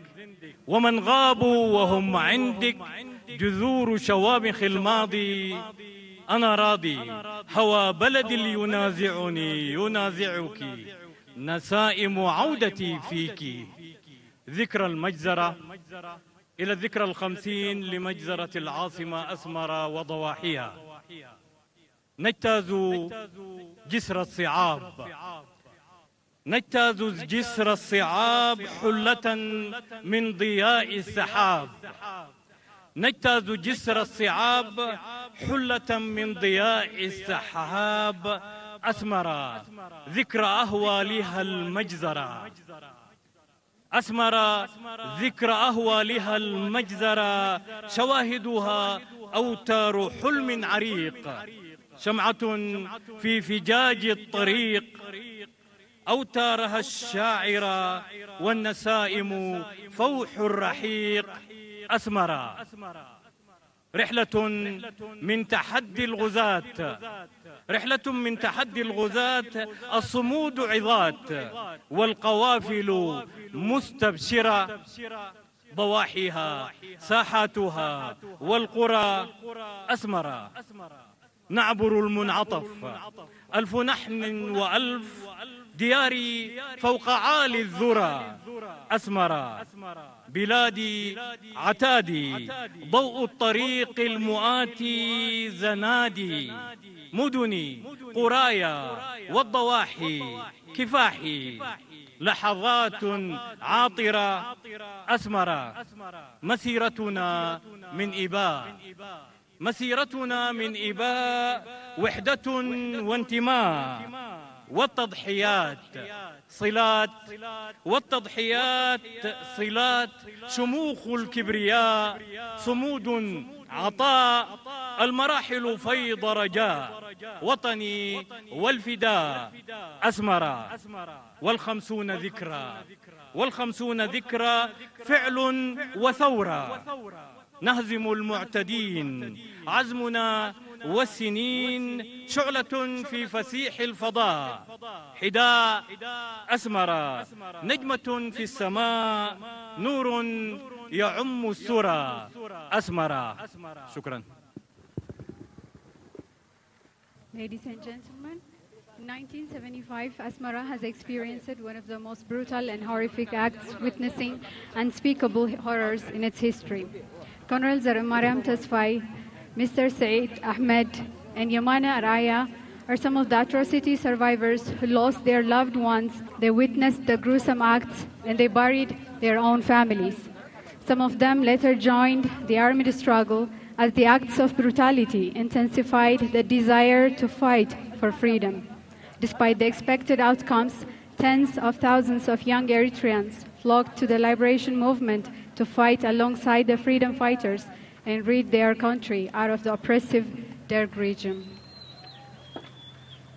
ومن غابوا وهم عندك جذور شوامخ الماضي. أنا راضي، هوى بلدي اللي ينازعني، ينازعك، نسائم عودتي فيك. ذكرى المجزرة، إلى الذكرى الخمسين لمجزرة العاصمة أسمرة وضواحيها. نجتاز جسر الصعاب، نجتاز جسر الصعاب حلة من ضياء السحاب. نجتاز جسر الصعاب حلة من ضياء السحاب. أسمرة، ذكرى أهوالها المجزرة. أسمرة، ذكرى أهوالها المجزرة، شواهدها أوتار حلم عريق، شمعة في فجاج الطريق، أوتارها الشاعرة والنسائم فوح الرحيق. أسمرة، رحلة من تحدي الغزاة، رحلة من تحدي الغزاة، الصمود عظات والقوافل مستبشرة، ضواحيها ساحاتها والقرى أسمرة. نعبر المنعطف، ألف نحن وألف ديار فوق عالي الذرى. أسمرة بلادي، عتادي، ضوء الطريق المؤاتي زنادي. مدني، قرايا، والضواحي كفاحي. لحظات عاطرة. أسمرة، مسيرتنا من إباء، مسيرتنا من إباء وحدة وانتماء، والتضحيات صلات، والتضحيات صلات، شموخ الكبرياء صمود عطاء، المراحل فيض رجاء، وطني والفداء. أسمرة، والخمسون ذكرى، والخمسون ذكرى، فعل وثورة. نهزم المعتدين، عزمنا والسنين شعلة في فسيح الفضاء. حداء، أسمرة، نجمة في السماء، نور يعم السرى. أسمرة. شكرا. Ladies and gentlemen, in nineteen seventy-five, Asmara has experienced one of the most brutal and horrific acts, witnessing unspeakable horrors in its history. Colonel Zaremariam Tesfai, Mister Saeed Ahmed, and Yamana Araya are some of the atrocity survivors who lost their loved ones. They witnessed the gruesome acts and they buried their own families. Some of them later joined the armed struggle as the acts of brutality intensified the desire to fight for freedom. Despite the expected outcomes, tens of thousands of young Eritreans flocked to the liberation movement to fight alongside the freedom fighters and rid their country out of the oppressive Derg regime.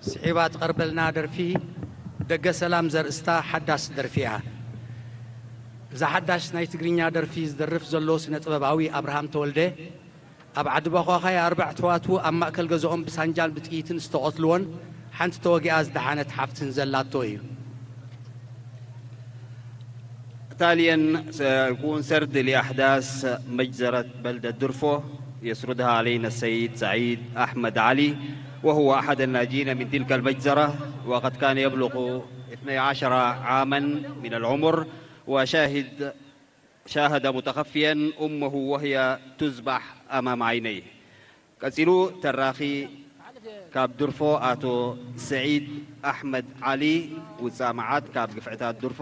ስዒባ ትቐርበልና ደርፊ ደገ ሰላም ዘርእስታ ሓዳስ ደርፊ እያ። እዛ ሓዳሽ ናይ ትግርኛ ደርፊ ዝደርፍ ዘሎ ስነ ጥበባዊ ኣብርሃም ተወልደ ኣብ ዓዲ ባኳኻይ ኣርባዕተ ኣሕዋቱ ኣብ ማእከል ገዝኦም ብሳንጃን ብጥይትን ዝተቐትልዎን ሓንቲ ተወጊኣ ዝደሓነት ሓፍትን ዘላቶ እዩ። تاليا سيكون سرد لأحداث مجزرة بلدة درفو، يسردها علينا السيد سعيد أحمد علي، وهو أحد الناجين من تلك المجزرة، وقد كان يبلغ اثني عشر عاما من العمر، وشاهد شاهد متخفيا أمه وهي تذبح أمام عينيه. ቀጺሉ ተራኺ ካብ ድርፎ ኣቶ ስዒድ ኣሕመድ ዓሊ፣ ውጻእ መዓት ካብ ግፍዕታት ድርፎ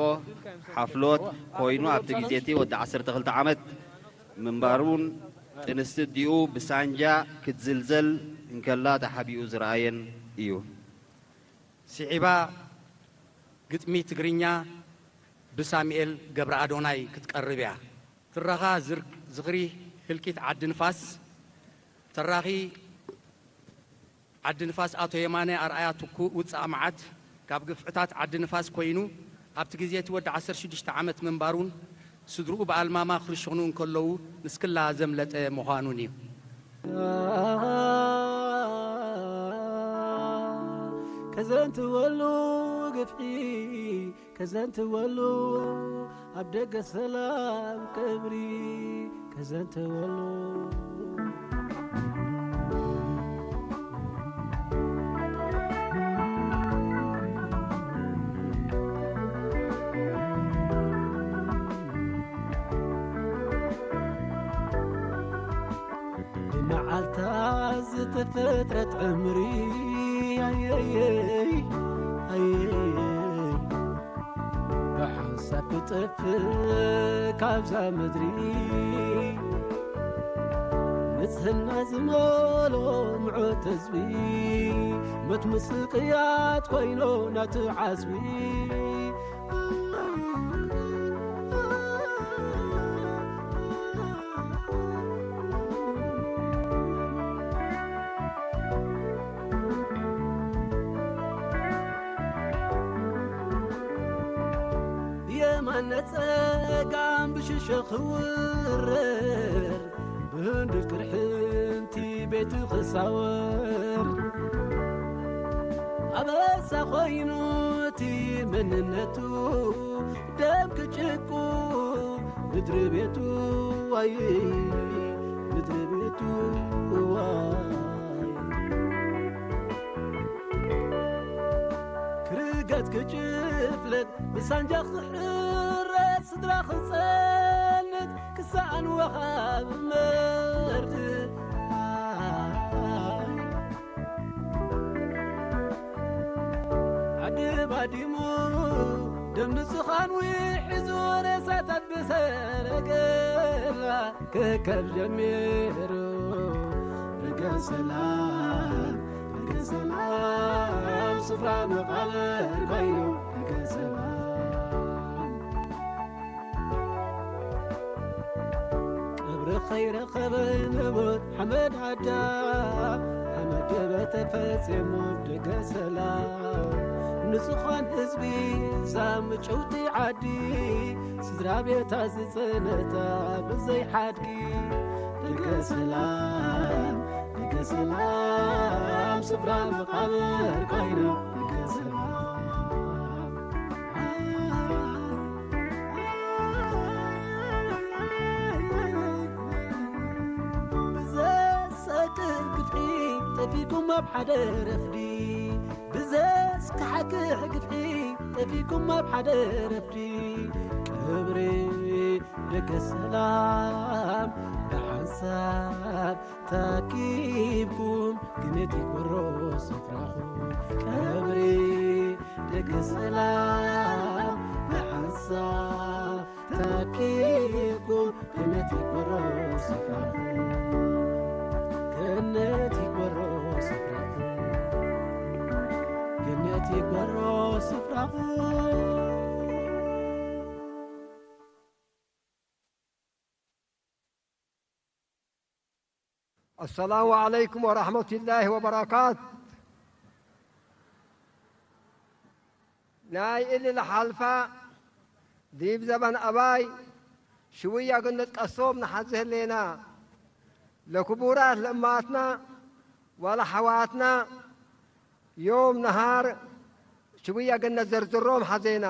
ሓፍሎት ኮይኑ ኣብቲ ግዜ እቲ ወዲ ዓሰርተ ክልተ ዓመት ምንባሩን ጥንስቲ ኣዲኡ ብሳንጃ ክትዝልዘል እንከላ ተሓቢኡ ዝረኣየን እዩ። ስዒባ ግጥሚ ትግርኛ ብሳሙኤል ገብረኣዶናይ ክትቀርብ እያ። ትረኻ ዝር- ዝኽሪ ህልቂት ዓዲ ንፋስ። ተራኺ ዓዲ ንፋስ ኣቶ የማነ ኣርኣያ ትኩእ ውጻእ መዓት ካብ ግፍዕታት ዓዲ ንፋስ ኮይኑ ኣብቲ ግዜ እቲ ወዲ ዓሰርተ ሽዱሽተ ዓመት ምንባሩን ስድርኡ ብኣልማማ ክርሸኑ እንከለዉ ንስክላ ዘምለጠ ምዃኑን እዩ። ከዘንትወሉ ግፍዒ ከዘንትወሉ ኣብ ደገ ሰላም ቀብሪ ከዘንትወሉ ብመዓልታ ዝተፈጥረት ዕምሪ ኣየየይ ኣየየይ ብሓንሳብ ክጠፍእ ካብዛ ምድሪ ንጽህና ዝመሎ ምዑት ህዝቢ ሞት ምስቅያት ኮይኑ ናቱ ዓዝቢ ብየማነ ጸጋም ብሽሸ ክውረር ብህንዱል ቅርሕንቲ ቤቱ ክሳወር ኣበሳ ኮይኑ እቲ መንነቱ ደም ክጭቁ ምድሪ ቤቱ ዋይ ምድሪ ቤቱ ዋይ ክጭፍለቅ ብሳንጃ ክሕረድ ስድራ ክጸንት ክሳኣን ወሃብ መርድ ዓዲ ባዲሙ ደም ንጹኻን ውሒዙ ሬሳታት ብሰረገላ ክከድ ጀሚሩ ርገ ሰላም ርገ ሰላም ስፍራ መቓብር ኮይኑ ርገ ሰላም ቀብሪ ኸይረኸበ ንቡር ሓመድ ዓዳ ሓመድ ገበ ተፈጺሙ ደገ ሰላም ንጹኻን ህዝቢ እዛ ምጭውቲ ዓዲ ስድራ ቤታ ዝጸነታ ብዘይ ሓድጊ ደገ ሰላም ደገ ሰላም ስፍራ መቓብር ኮይኑ ደገ ሰላም ብዘሰቅቅ ግፍዒ ጠፊኩም ኣብ ሓደ ረፍዲ ብዘስካሕክሕ ግፍዒ ጠፊኩም ኣብ ሓደ ረፍዲ ቀብሪ ደገ ሰላም ብሓንሳብ ታኪብኩም ግነት ይቆሮ ስፍራኹም ቀብሪ ደገ ሰላም ብሓንሳብ ታኪብኩም ግነት ይቆሮ ስፍራኹም ገነት ይቆሮ ስፍራኹም ገነት ይቆሮ ስፍራኹም السلام عليكم ورحمة الله وبركاته. ናይ እሊ ለሓልፋ ዲብ ዘበን ኣባይ ሽውያ ግንጥቀሶም ንሓዚ ህሌና ለክቡራት ለእማትና ወለሓዋትና ዮም ነሃር ሽውያ ግነት ዘርዝሮም ሓዜና